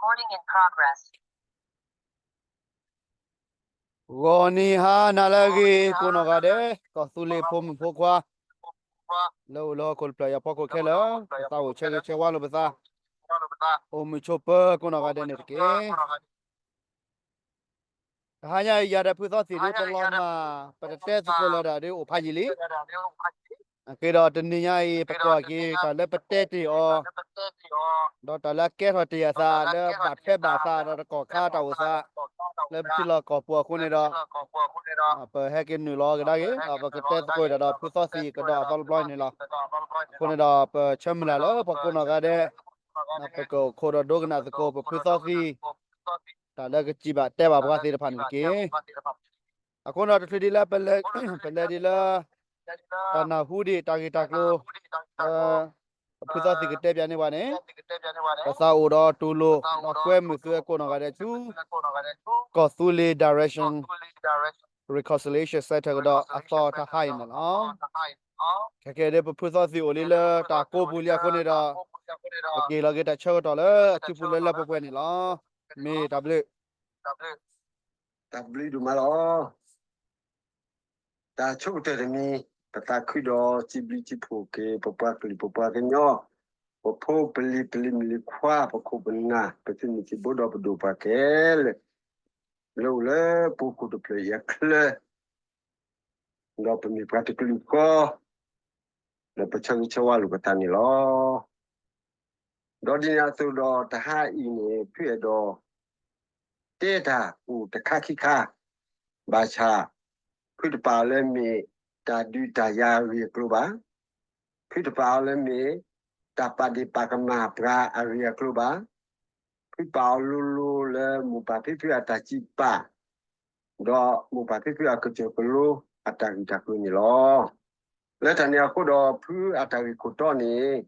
ဂီၤနံၤဟါနၤလၢအဂ့ၤ ကိးနီၢ်ဂၤဒဲး ကီၢ်သူလ့ၤဖိမုၣ်ဖိခွါ လၢအိၣ်လၢဟီၣ်ခိၣ်တဖျၢၣ်အံၤအဖီခိၣ်ခဲလၢာ် ပသးအိၣ်ဆၢဂ့ၤဆၢဝါလိာ်ပသး အိၣ်မုာ်ဆိးပၢၤကိးနီၢ်ဂၤဒဲးန့ၣ်တက့ၢ်. တဟါညါအံၤယၤဒီးဖုသီသံၣ်ဒ်တလီၤမၢ် ပတတဲသကိးလၢၤဒၣ်ဒ်အိၣ်ဖးယံာ်လံ. အဃိဒီးတနံၤညါအံၤ ပကွၢ်က့ၤတၢ်လၢပတဲတ့ၢ်အီၤ ဒီးတၢ်လၢအကဲထီၣ်တ့ၢ်အသးလၢဘၣ်ထွဲဘၣ်သးဒီးတကီၢ်ခါတၢ်အိၣ်သး လၢပထံလီၢ်ကီၢ်ပူၤအဃိန့ၣ်ဒီး ပဟဲက့ၤနုာ်လီၤကဒါက့ၤ ဒီးပကတဲသကိးတၢ်ဒီးဖုသီသံၣ်ကဒီးအသီတဘျီန့ၣ်လီၤ. အဃိန့ၣ်ဒီးပဆၢမုၢ်လၢ်လၢပှၤကိးနီၢ်ဂၤဒဲး ပကအိၣ်ခိးဒီးဒိကနၣ်သကိးပဖုသီသံၣ် တၢ်လၢကစံးဘၣ်တဲဘၣ်ပှၤသ့ၣ်တဖၣ်န့ၣ်တက့ၢ်. အဃိန့ၣ်ဒီးတချုးဒ်လၢ ပလဲၤဒ်လၢ တၢ်နၢ်ဟူဒံးတၢ်ဂ့ၢ်တၢ်ကျိၤ လၢ ပဖုသီသံၣ်ကတဲပၠးန့ၢ်ပှၤန့ၣ် ပသးအိၣ်ဒီးတူၢ်လိာ် ဒီးကွဲမုာ်သုဝဲကိးနီၢ်ဂၤဒဲးဆူ ကီၢ်သူလ့ၤ Direction Reconciliation Center ကဒီးအသီတဟါအံၤန့ၣ်လီၤ. ခဲကဲဒ်ပဖုသီသံၣ်အိၣ်လံလၢတၢ်ကိးပူၤလံအဃိန့ၣ်ဒီး ပက့ၤလီၤက့ၤတၢ်ဆၢကတီၢ်လၢအစုပူၤလၢလၢပှဲၤပှဲၤန့ၣ်လီၤ. မ့ၢ်တၢ်ဘျုး တၢ်ဘျုးဒိၣ်မးလီၤ. တၢ်ဆိကတၢၢ်တမံၤ ပသးခုဒီးစံးဘျုးစံးဖှိၣ်က့ၤ ပပှၤကလုာ်ပပှၤကညီ ပဖိပလံၤပလံၤမုၣ်လံၤခွါ ပခိၣ်ပနၢ် ပသုးမုၢ်သံၣ်ဘိဒီးပဒိၣ်ပှၤခဲလၢာ် လၢအိၣ်လၢပှၤဟီၣ်ခိၣ်တဖျၢၣ်အံၤအချၢ ဒီးပမ့ၢ်ပှၤတကလုာ်ဃီ ဒီးပဆၢဂ့ၤဆၢဝါလိာ်ပသးန့ၣ်လီၤ. ဒီးဒ်န့ၣ်အသိးဒီးတဟါအံၤန့ၣ် ဖုအဲၣ်ဒိး တဲတၢ်အိၣ်တခါခံခါ ဘၣ်ဆၣ် ဖုတပာ်အီၤလၢမ့ၢ်တၢ်ဒုးတၢ်ယၤအဂ့ၢ်အကျိၤဘၣ်. ဖုတပာ်အီၤလၢမ့ၢ်တၢ်ပာ်ဒ့ၣ်ပာ်ကမၣ်ပှၤအဂ့ၢ်အကျိၤဘၣ်. ဖုပာ်အီၤလိၤလိၤလၢမိၢ်ပၢ်ဖံဖုအတၢ်စံးပာ် ဒီးမိၢ်ပၢ်ဖံဖုအကစၢၢ်ကလိအတၢ်ဂ့ၢ်တၢ်ကျိၤန့ၣ်လီၤ. လၢတၢ်န့ၣ်အဃိဒီး ဖုအတၢ်ဂ့ၢ်ခိၣ်တီန့ၣ်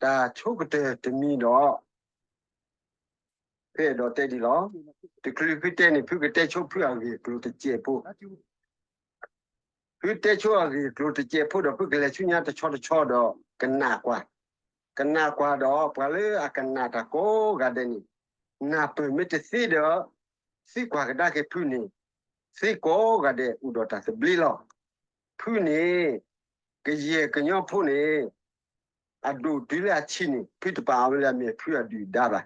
တၢ်ဆိကတၢၢ်တမံၤဒီး ဖုအဲၣ်ဒိးတဲဒ်လီၤ. တချုးဖုတဲန့ၣ် ဖုကတဲဆိဖုအဂ့ၢ်အကျိၤတစဲးဖိ ဖုတဲဆိအဂ့ၢ်အကျိၤတစဲးဖိဒီး ဖုကလဲၤဆူညါတဆီတဆီဒီး ကနၣ်ကွၢ်, ကနၣ်ကွၢ်ဒီး ပှၤလၢအကနၣ်တၢ်ကိးဂၤဒဲးန့ၣ် နၢ်ပၢၢ်မ့ၢ်တသ့ဒီး သံကွၢ်ကဒါက့ၤဖုန့ၣ် သ့ကိးဂၤဒဲးအိၣ်ဒီးတၢ်သဘျ့လီၤ. ဖုန့ၣ် ကယဲၢ်ကညီဖိန့ၣ် အဒိၣ်တုၤလၢအဆံးန့ၣ် ဖုတပာ်အီၤလၢအမ့ၢ်ဖုအဒုၣ်အဒါဘၣ်.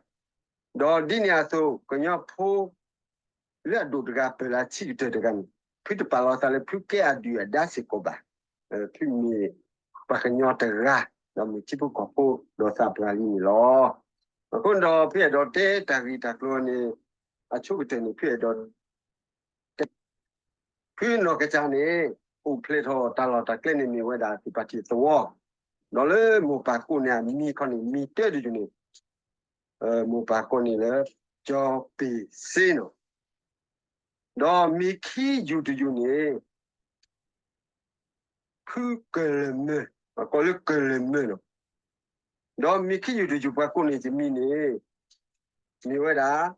ဒီးဒ်န့ၣ်အသိး ကညီဖိ လၢအဒိၣ်တဂၤပၢၢ်လၢအဆံးကတၢၢ်တဂၤန့ၣ် ဖုတပာ်လီၤသးလၢဖုကဲအဒုၣ်အဒါစ့ၢ်ကီးဘၣ်. ဖုမ့ၢ်ပှၤကညီတဂၤ ဒီးမ့ၢ်ထံဖိကီၢ်ဖိဒီးသးပှၢ်လံန့ၣ်လီၤ. အဃိန့ၣ်ဒီး ဖုအဲၣ်ဒိးတဲတၢ်ဂ့ၢ်တၢ်ကျိၤန့ၣ် အဆိကတၢၢ်န့ၣ် ဖုအဲၣ်ဒိး ဖုနီၢ်ကစၢ်န့ၣ် အိၣ်ဖျဲၣ်ထီၣ်တၢ်လီၢ်တၢ်ကျဲန့ၣ် မ့ၢ်ဝဲဒၣ်သ့ၣ်ပှၢ်ထံးသဝီ, ဒီးလၢမိၢ်ပၢ်ကိးန့ၢ်အမံၤခီန့ၣ် မံၤတၢတယုၢ်န့ၣ် မိၢ်ပၢ်ကိးန့ၢ်လၢ ကၠီၤပ့ၤစ့နီၤ, ဒီးမံၤခံယုၢ်တယုၢ်န့ၣ် ဖုကၢၢ်လၢၢ်မၢၢ်, ပှၤကိးလၢကၢၢ်လၢၢ်မၢၢ်နီၤ, ဒီးမံၤခံယုၢ်တယုၢ်ပှၤကိးန့ၢ်ယမံၤန့ၣ် မ့ၢ်ဝဲဒၣ်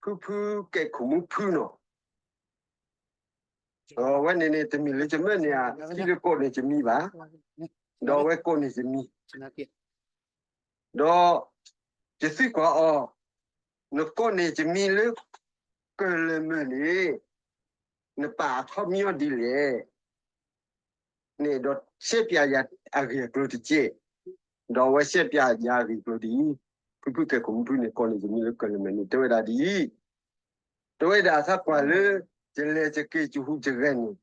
ဖုဖုကဲခိၣ်မူဖုနီၤ, အဝဲန့ၣ်န့ၣ် တမ့ၢ်လၢယမၢန့ၣ်ဧါ, ထံလၢကိးန့ၢ်ယမံၤဘၣ်, ဒီးအဝဲကိးန့ၢ်ယမံၤ ဒီးယသံကွၢ်အီၤ, နကိးန့ၢ်ယမံၤလၢ ကၢၢ်လၢၢ်မၢၢ်န့ၣ် နပာ်အခီပညီဒ်လဲၣ်, န့ၣ်ဒီးရှဲပၠးယၤအဂ့ၢ်အကျိၤတက့ၢ်, ဒီးအဝဲရှဲပၠးယၤအဂ့ၢ်အကျိၤဒ်အံၤ, ဖုဖုကဲခိၣ်မူဖုန့ၣ် ကိးန့ၢ်ယမံၤလၢကၢၢ်လၢၢ်မၢၢ်န့ၣ် တဲဝဲဒၣ်ဒ်အံၤ, တဲဝဲဒၣ်သးကွၢ်လၢ ယလဲၤယက့ၤယဟူးယဂဲၤန့ၣ်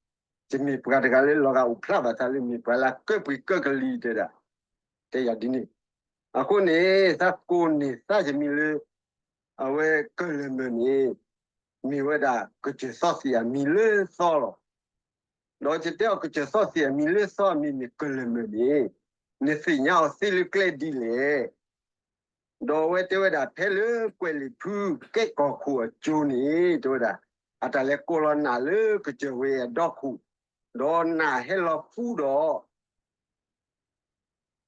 ယမ့ၢ်ပှၤတဂၤလၢလီၤဂာ်အိၣ်ဖျါဘၣ်သးလၢ မ့ၢ်ပှၤလၢအကၢပှ့ၤကၢကလံၤတဲဒၣ်, တဲယၤဒ်န့ၣ်, အဃိန့ၣ် သးကိးန့ၢ်သးယမံၤလၢ အဝဲကၢၢ်လၢၢ်မၢၢ်န့ၣ် မ့ၢ်ဝဲဒၣ်ကစၢၢ်သီသ့ၣ်အမံၤလၢသီလီၤ. ဒီးယတဲအီၤ ကစၢၢ်သီသ့ၣ်အမံၤလၢသီအမံၤမ့ၢ်ကၢၢ်လၢၢ်မၢၢ်န့ၣ် နသ့ၣ်ညါအီၤသ့လၢကျဲဒ်လဲၣ်. ဒီးအဝဲတဲဝဲဒၣ် ဖဲလၢကွဲးလံာ်ဖုကဲကီၢ်ခိၣ်အစိၤန့ၣ် တဲဝဲဒၣ် အတၢ်လဲၤကိးလီၤနးလၢကစၢၢ်ဝဲအဒီခိၣ်, ဒီးနးဟဲလီၤဃူဒီး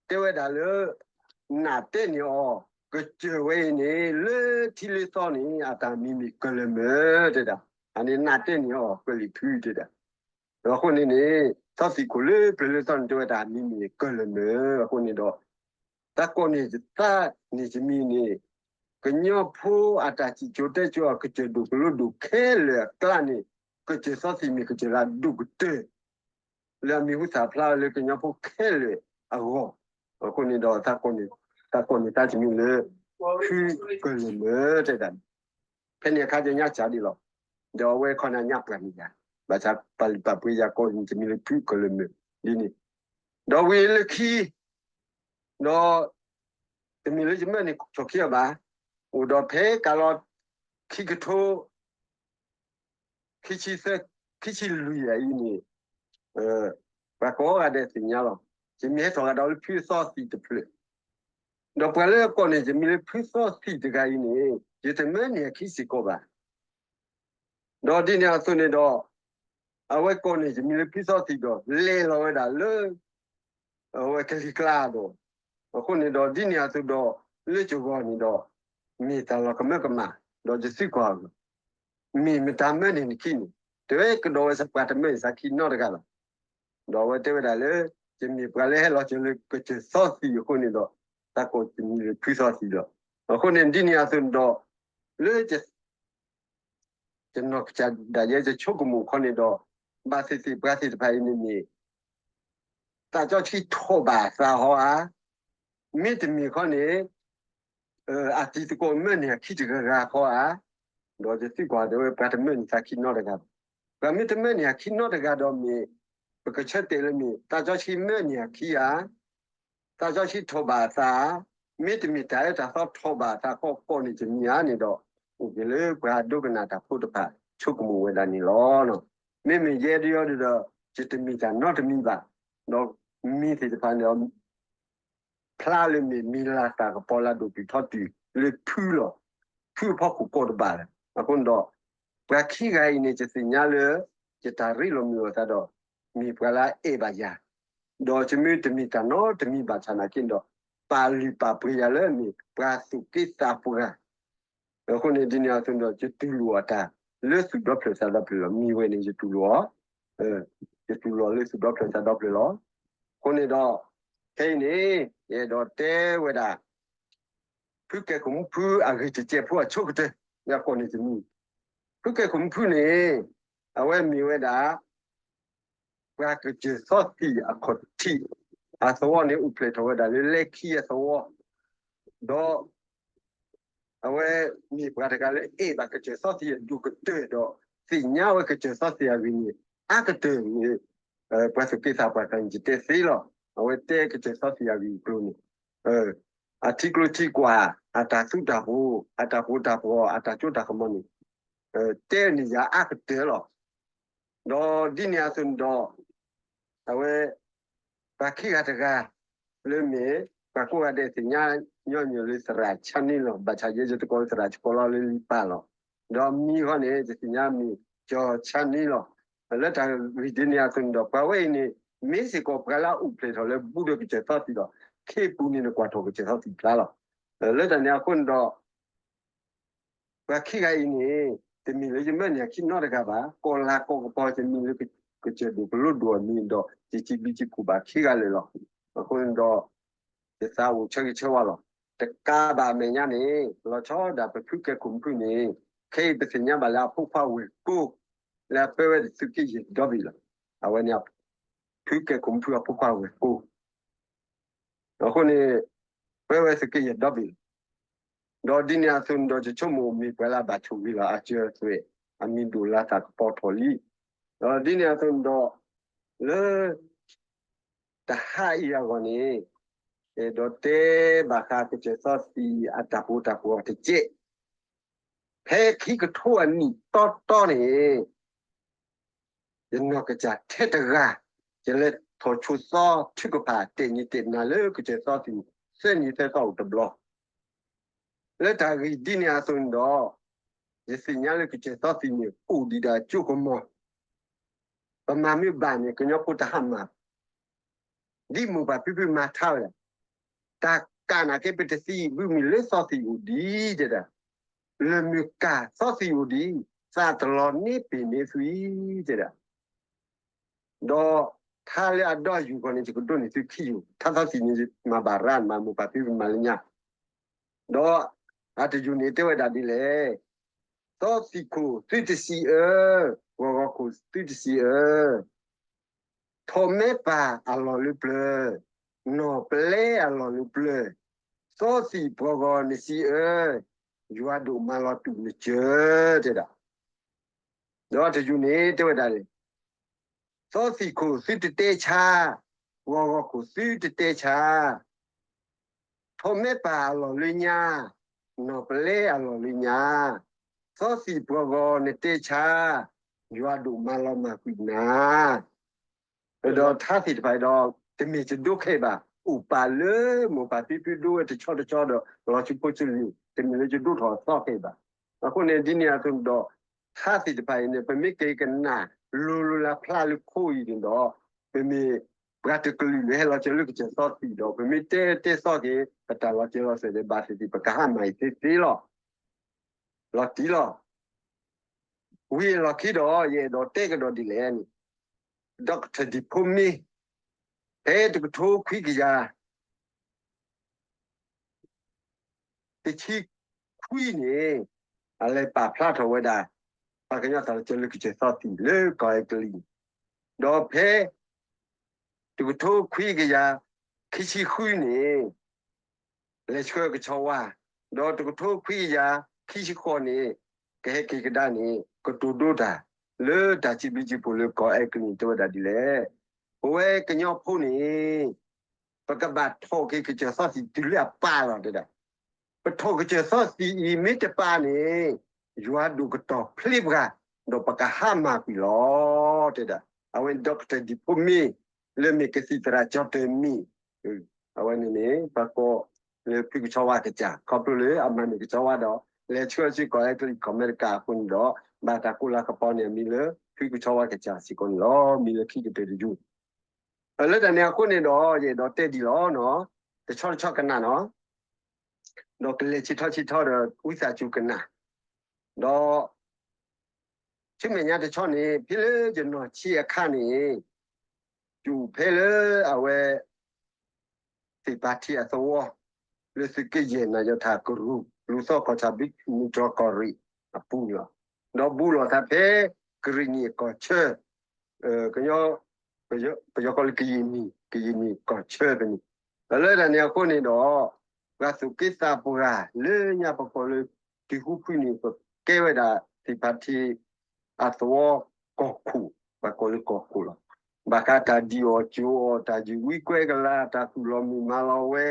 တဲဝဲဒၣ်လၢ နးတဲန့ၢ်အီၤ ကစၢၢ်ဝဲအံၤန့ၣ် လၢထံလၢသီန့ၣ် အတၢ်မံၤမ့ၢ်ကၢၢ်လၢၢ်မၢၢ်တဲဒၣ်, အန့ၣ်နးတဲန့ၢ်အီၤ ကွဲးလံာ်ဖုတဲဒၣ်, ဒီးအဃိန့ၣ်န့ၣ် သီသံၣ်ခိၣ်လၢပျၢၤလၢသီန့ၣ် တဲဝဲဒၣ်အမံၤမ့ၢ်ကၢၢ်လၢၢ်မၢၢ်, အဃိန့ၣ်ဒီး သးကိးန့ၢ်သးန့ၢ်ယမံၤန့ၣ် ကညီဖိအတၢ်စံၣ်စိၤတဲစိၤ အကစၢၢ်ဒိၣ်ကလိဒိၣ်ခဲလၢာ်အကျါန့ၣ် ကစၢၢ်စီဆှံမ့ၢ်ကစၢၢ်လၢအဒိၣ်ကတၢၢ် လၢအမံၤဟူသၣ်ဖျါလၢကညီဖိခဲလၢာ်အဂီၢ်. အဃိန့ၣ်ဒီး တၢ်ကိးန့ၢ်တၢ်တမံၤလၢ ဖုကလၢၢ်မၢၢ်တဲဒၣ်န့ၣ် ဖဲန့ၣ်အခါ ယညါစၢ်ဒံးလီၤ. ဒီးအဝဲခီန့ၣ်ညါပှၢ်န့ၣ်ယၤ, ဘၣ်ဆၣ်ပာ်လုၢ်ပာ်ပှ့ၤယၤကိးန့ၢ်တမံၤလၢဖုကလၢၢ်မၢၢ်ဒ်န့ၣ်, ဒီးဝံၤလၢခံ ဒီး တမ့ၢ်လၢယမၢန့ၣ် ဆိးခံအီၤဘၣ်, အိၣ်ဒီးဖဲကလီ ခံကထိ ခံဆံသၢ ခံဆံလွံၢ်အံၤန့ၣ် ပှၤကိးဂၤဒဲးသ့ၣ်ညါလီၤ. ယမ့ၢ်ဟဲထီၣ်ဂၤဒီးလၢဖုသီသံၣ်တဖျၢၣ်, ဒီးပှၤလၢအကိးန့ၢ်ယမံၤလၢဖုသီသံၣ်တဂၤအံၤန့ၣ် ယတမၢန့ၢ်အခံစ့ၢ်ကီးဘၣ်. ဒီးဒ်န့ၣ်အသိးန့ၣ်ဒီး အဝဲကိးန့ၢ်ယမံၤလၢဖုသီသံၣ်ဒီး လဲၤလီၤဝဲဒၣ်လၢ အဝဲကလံၤကျါဒီး, အဃိန့ၣ်ဒီး ဒ်န့ၣ်အသိးဒီး လၢယဂီၢ်န့ၣ်ဒီး မ့ၢ်တၢ်လီၤကမၢကမၣ်, ဒီးယသံကွၢ်အီၤ, မ့ၢ်မတၤမၢန့ၢ်နခံန့ၣ်, တဲဝဲကဒီးဝဲ ပှၤတမၢန့ၢ်သးခံနီတဂၤဘၣ်. ဒီးအဝဲတဲဝဲဒၣ်လၢ ယမ့ၢ်ပှၤလၢဟဲလီၤစၢၤလၢကစၢၢ်စီသံၣ်အဃိန့ၣ်ဒီး သးကိးယမံၤလၢဖုသီသံၣ်ဒီး, အဃိန့ၣ် ဒ်န့ၣ်အသိးန့ၣ်ဒီး လၢ ယနီၢ်ကစၢ်ဒၣ်ယဲယဆိကမိၣ်ခီန့ၣ်ဒီး ဘၣ်သ့ၣ်သ့ၣ်ပှၤသ့ၣ်တဖၣ်အံၤန့ၣ်မ့ၢ် သးစီဆှံထိးဘၣ်အသးဟီဧါ, မ့တမ့ၢ်ခီန့ၣ် အတံၤသကိးမၢန့ၢ်အခံတဂၤဂၤဃီဧါ, ဒီးယသံကွၢ်တဲဝဲ ပှၤတမၢန့ၢ်သးခံနီတဂၤဘၣ်. ပှၤမ့ၢ်တမၢန့ၢ်အခံနီတဂၤဒီးမ့ၢ် ပကဆၢတဲာ်လၢမ့ၢ် သးစီဆှံမၢန့ၢ်အခံဧါ, သးစီဆှံထိးဘၣ်အသးဧါ, မ့တမ့ၢ်တၢ်အၢတၢ်သီထိးဘၣ်အသးဃီကိးန့ၢ်ယမံၤဧါန့ၣ်ဒီး အိၣ်က့ၤလၢပှၤဒိကနၣ်တၢ်ဖိတဖၣ် ဆိကမိၣ်ဝဲဒၣ်န့ၣ်လီၤ. မ့မ့ၢ်ယဲဒ်အံၤဒီး ယတမ့ၢ်တၢ်နီတမံၤဘၣ်, ဒီးမံၤသ့ၣ်တဖၣ်န့ၣ်ဒီး ဖျါလၢမ့ၢ်မံၤလၤသၣ်ကပီၤလၢအဒိၣ်တုာ်ထီတုာ်လၢဖုလီၤ. ဖုအဖီခိၣ်ကိးတဘၣ်လၢၤ. အဃိန့ၣ်ဒီး ပှၤခံဂၤအံၤန့ၣ် ယသ့ၣ်ညါလၢ ယတၢ်ရ့လိာ်မုာ်လိာ်သးဒီး မ့ၢ်ပှၤလၢအအဲၣ်ဘၣ်ယၤ, ဒီးယမ့ၢ်တမ့ၢ်တၢ်နီတမံၤဘၣ်ဆၣ်နာ်က့န့ၣ်ဒီး ပာ်လုၢ်ပာ်ပှ့ၤယၤလၢမ့ၢ်ပှၤသူၣ်က့သးပှၢ် အဃိန့ၣ် ဒ်န့ၣ်အသိးဒီး ယတူၢ်လိာ်အတၢ် လၢသူၣ်ဒီဖျၢၣ်သးဒီဖျၢၣ်လီၤ. မံၤဝဲန့ၣ် ယတူၢ်လိာ်အီၤ, ယတူၢ်လိာ်လၢသူၣ်ဒီဖျၢၣ်သးဒီဖျၢၣ်လီၤ. အဃိန့ၣ်ဒီး ခဲအံၤန့ၣ် ယအဲၣ်ဒိးတဲဝဲဒၣ် ဖုကဲခိၣ်မုၣ်ဖုအဂ့ၢ်တစဲးဖိအဆိကတၢၢ် ယကိးန့ၢ်တမံၤ, ဖုကဲခိၣ်မုၣ်ဖုန့ၣ် အဝဲမ့ၢ်ဝဲဒၣ် ပှၤကစၢၢ်စီဆှံအခီၣ်ထံး အသဝီန့ၣ် အိၣ်ဖျဲၣ်ထီၣ်ဝဲဒၣ်လၢလဲခံအသဝီ, ဒီး အဝဲမ့ၢ်ပှၤတဂၤလၢအဲၣ်ဘၣ်ကစၢၢ်စီဆှံအဒိၣ်ကတၢၢ်ဒီး သ့ၣ်ညါဝဲကစၢၢ်စီဆှံအဂ့ၢ်န့ၣ် အါကတၢၢ်န့ၣ် ပှၤသူၣ်က့သးပှၢ်တဂၤန့ၣ် ယတဲသ့လီၤ. အဝဲတဲကစၢၢ်စီဆှံအဂ့ၢ်အကျိၤန့ၣ် အထံကျိထံကွၢ် အတၢ်သူတၢ်ပှီၤ အတၢ်ပှီၤတၢ်ပှီၤ အတၢ်စိတၢ်ကမီၤန့ၣ် တဲန့ၢ်ယၤအါကတၢၢ်လီၤ. ဒီးဒ်န့ၣ်အသိးန့ၣ်ဒီး အဝဲ ပှၤခံဂၤတဂၤ လၢမ့ၢ် ပှၤကိးဂၤဒဲးသ့ၣ်ညါညီနုၢ်လၢသရၣ်ဆါန့ၣ်လီၤ. ဘၣ်ဆၣ်ယဲယတကိးလၢသရၣ် ယကိးလီၤလၢလံာ်ပၢ်လီၤ. ဒီးမံၤဃီန့ၣ် ယသ့ၣ်ညါမ့ၢ်ကၠီၤဆါန့ၣ်လီၤ. လၢတၢ်ဂ့ၢ်ဒ်န့ၣ်အသိးန့ၣ်ဒီး ပှၤဝဲအံၤန့ၣ် မ့ၢ်စ့ၢ်ကီးပှၤလၢအအိၣ်ဖျဲၣ်ထီၣ်လၢဘူးဒီးကစၢၢ်စီဆှံဒီး ခ့ပူၤန့ၣ်နကွၢ်ထီၣ်ကစၢၢ်စီဆှံဖျါလီၤ. လၢတၢ်န့ၣ်အဃိန့ၣ်ဒီး ပှၤခံဂၤအံၤန့ၣ် တမ့ၢ်လၢယမၢန့ၢ်အခံနီတဂၤဘၣ်. ကီၢ်လၤကီၢ်ကပီၤ ယမံၤလၢကစၢၢ်ဒိၣ်ကလိဒိၣ်အမံၤဒီး ယစံးဘျုးစံးဖှိၣ်ဘၣ်ခံဂၤလၢာ်လီၤ. အဃိန့ၣ်ဒီး ယသးအိၣ်ဆၢဂ့ၤဆၢဝါလီၤ. တကးဘၣ်အမဲာ်ညါန့ၣ် လီၤဆီဒၣ်ပဖုကဲခိၣ်မုၣ်ဖုန့ၣ် ခဲအံၤပသ့ၣ်ညါဘၣ်လၢအဖိခွါဝဲၢ်ကိာ် လၢအပၢဝဲဒၣ်သုးက့ယဲၢ်ဒီဘ့ၣ်လီၤ. အဝဲန့ၣ် ဖုကဲခိၣ်မုၣ်ဖုအဖိခွါဝဲၢ်ကိာ် အဃိန့ၣ် ပၢဝဲသုးက့ယဲၢ်ဒီဘ့ၣ်လီၤ. ဒီးဒ်န့ၣ်အသိးန့ၣ်ဒီး ယဆိကမိၣ်မ့ၢ်ပှၤလၢအဘၣ်ဆိၣ်ဂ့ၤလီၤ. အစၢၤသွဲၣ် အမံၤဒိၣ်လၤသၣ်ကပီၤထီၣ်လံ. ဒီးဒ်န့ၣ်အသိးန့ၣ်ဒီး လၢ တဟါအံၤအဂီၢ်န့ၣ် အဲၣ်ဒိးတဲဘၣ်ဃးကစၢၢ်စီဆှံအတၢ်ပှီၤတၢ်ပှီၤတကဲး ဖဲခံကထိအနံၣ်တီတီန့ၣ် ယနီၢ်ကစၢ်ထဲတဂၤ ယလဲၤထီၣ်ဆိသီထုကဖၣ် တဲာ်နံၤတဲာ်နၤလၢကစၢၢ်စီဆှံ သၢနံၤသၢသီအိၣ်တဘျီ. လၢတၢ်ဂ့ၢ်ဒ်န့ၣ်အသိးန့ၣ်ဒီး ယသ့ၣ်ညါလၢကစၢၢ်စီဆှံန့ၣ် အိၣ်ဒံးဒၣ်အစိကမီၤ ပမၤမ့ၢ်ဘၣ်န့ၣ် ကညီဖိတဟါမၢ် ဒ်မိၢ်ပၢ်ဖံဖုမၤထါဝဲဒၣ်, တၢ်ကးနာ်က့ ပတသံဘုမုၢ်လၢစီဆှံအိၣ်ဒံးတဲဒၣ်, လၢမုၢ်ကၢ်စီဆှံအိၣ်ဒံး, သးတလီၤန့ၢ်ပ့ၤန့ၢ်သွံၣ်တဲဒၣ်. ဒီးထါလၢအဒီယူၢ်ဃီန့ၣ် ယကဒိးန့ၢ်သုခံယူၢ်, ထါစီဆှံန့ၣ် မၤဘၣ်ရၣ် မၤမိၢ်ပၢ်ဖံဖုမၤလၢညါ, ဒီး အတယူၤန့ၣ်တဲဝဲဒၣ်ဒ်လဲၣ်, သီသံၣ်ခိၣ်သုတစံးအၢ, ဂီၤဂီၤခိၣ်သုတစံးအၢ, ထိးမဲပၢ်အလီၢ်လၢပျၢၤ, နီၢ်ပလဲအလီၢ်လၢပျၢၤ, သီသံၣ်ပှီၤဂီၤနစံးအၢ, ယွၤဒိၣ်မၤလီၤတူာ်နစၢၤ တဲဒၣ် ဒီးတယူၤန့ၣ်တဲဝဲဒၣ်န့ၣ်, သီသံၣ်ခိၣ်သုတတဲဆါ, ဂီၤဂီၤခိၣ်သုတတဲဆါ, ထိးမဲပၢ်အလီၢ်လၢညါ, နီၢ်ပလဲအလီၢ်လၢညါ, သီသံၣ်ပှီၤဂီၤနတဲဆါ, ယွၤဒိၣ်မၤလီၤမၢ်ကွံာ်နၤ ဒီးထါသ့ၣ်တဖၣ်အံၤဒီး တမ့ၢ်ယဒိခဲအံၤဘၣ်, အိၣ်ပာ်လၢမိၢ်ပၢ်ဖံဖုဒိဝဲတဆီတဆီဒီး လီၤဆူဖိဆူလံၤ, တမ့ၢ်လၢယဒိထီၣ်အသီခဲအံၤဘၣ်. အဃိန့ၣ်ဒ်န့ၣ်အသိးဒီး ထါသ့ၣ်တဖၣ်အံၤန့ၣ် ပမ့ၢ်က့ၤကနၣ်လိၤလိၤလၢ်ဖျါလၢခိအံၤန့ၣ်ဒီး ပမ့ၢ်ပှၤတကလုာ်လၢဟဲလီၤစၢၤလၢကစၢၢ်သီသံၣ်ဒီး ပမ့ၢ်တဲတဲသီက့ၤ ပတၢ်လီၤစၢၤလီၤသွဲၣ်ဒီးဘၣ်သ့ၣ်သ့ၣ် ပကဟါမၢ်အံၤသ့သ့လီၤ. လီၤတံၢ်လီၤ. ဝံၤအလီၢ်ခံဒီး ယအဲၣ်ဒိးတဲကဒီးဒ်လဲၣ်န့ၣ်, ဒီကထၢၣ်ဒံၣ်ဖိမ့ၢ် ဖဲတကထိခွံကယၤ တဆံခွံန့ၣ် အလဲၤပာ်ဖျါထီၣ်ဝဲဒၣ် ပှၤကညီတၢ်လီၤစၢၤလၢကစၢၢ်သီသံၣ်လၢကီၢ်အဲကလံး, ဒီးဖဲ တကထိခွံကယၤခံဆံဃုန့ၣ် လဲၤဆှၢကဆီဝါ, ဒီးတကထိခွံကယၤခံဆံဃိးန့ၣ် ကဟဲက့ၤကဒါန့ၣ် ကတိၤဒိတၢ် လၢတၢ်စံးဘျုးစံးဖှိၣ်လၢကီၢ်အဲကလံးတဲဝဲဒၣ်ဒ်လဲၣ်, ပဝဲကညီဖိန့ၣ် ပကဘၣ်ထိးက့ၤကစၢၢ်သီသံၣ်တုၤလၢအပာ်လီၤတဲဒၣ်. ပထိးကစၢၢ်သီသံၣ်အံၤမ့ၢ်တပာ်န့ၣ် ယွၤဒိၣ်ကတီၤဖျ့ပှၤ, ဒီးပကဟါမၢ်ကွံာ်လီၤ တဲဒၣ်. အဝဲန့ၣ် ဒီကထၢၣ်ဒံၣ်ဖိမ့ၢ် လၢမ့ၢ်ကသံၣ်သရၣ်ကၠီၣ်တၢၢ်မံၤ, အဝဲန့ၣ်န့ၣ် ပှၤကိးလၢဖုကဆီဝါကစၢ် ခီဖျိလၢအမၤန့ၢ်ကဆီဝါဒီး လဲၤဆှၢဆူကီၢ်အဲကလံးကီၢ်အမဲရကၤအဃိန့ၣ်ဒီး ဘၣ်တၢ်ကိးလၢကပီၤန့ၣ် အမံၤလၢဖုကဆီဝါကစၢ်စ့ၢ်ကီးန့ၣ်လီၤ. မံၤလၢခံကတၢၢ်တယုၢ် လၢတၢ်န့ၣ်အဃိန့ၣ်ဒီး ယအဲၣ်ဒိးတဲဒ်လီၤနီၤ, တဆီတဆီကနၣ်နီၤ, ဒီးကလဲၤဆံးထီၣ်ဆံးထီၣ်ဒီးဝံသးစူၤကနၣ်, ဒီး ဆူမဲာ်ညါတဆီန့ၣ် ဖဲလၢယနီၢ်ဆံးအခါန့ၣ် ယအိၣ်ဖဲလၢအဝဲ သ့ၣ်ပၣ်ထံးအသဝီ လၢသုးက့ယဲၢ်နၤယီၤထၣ်ကရူၢ် လူၤသီကီၢ်ဆၣ်ဘံၣ်မုၢ်တြီၢ်ကီၢ်ရ့ၣ်အပူၤန့ၣ်လီၤ. ဒီးဘူးလီၤသးဖဲ ကရ့ၣ်နံၣ်အကီၢ်ဆၢ ကညီ ပယီၤကီၢ်လၢကယံၣ်နံၣ် ကယံၣ်နံၣ်ကီၢ်ဆၢဖဲန့ၣ်, ဒီးလၢတၢ်န့ၣ်အဃိန့ၣ်ဒီး ပှၤသူၣ်က့သးပှၢ်လၢညါပကိးလၢ တုၤဃူဖုန့ၣ် ပကဲဝဲဒၣ်သ့ၣ်ပၣ်ထံးအသဝီကီၢ်ခိၣ်, ပှၤကိးလၢကီၢ်ခိၣ်လီၤ. ဘၣ်ဃးတၢ်ဒုးအီၣ်ကၠိအီၣ်, တၢ်ယုၢ်ဝံကွဲကလၤ, တၢ်သူၣ်လီၤမုၢ်မၤလီၤဝဲ,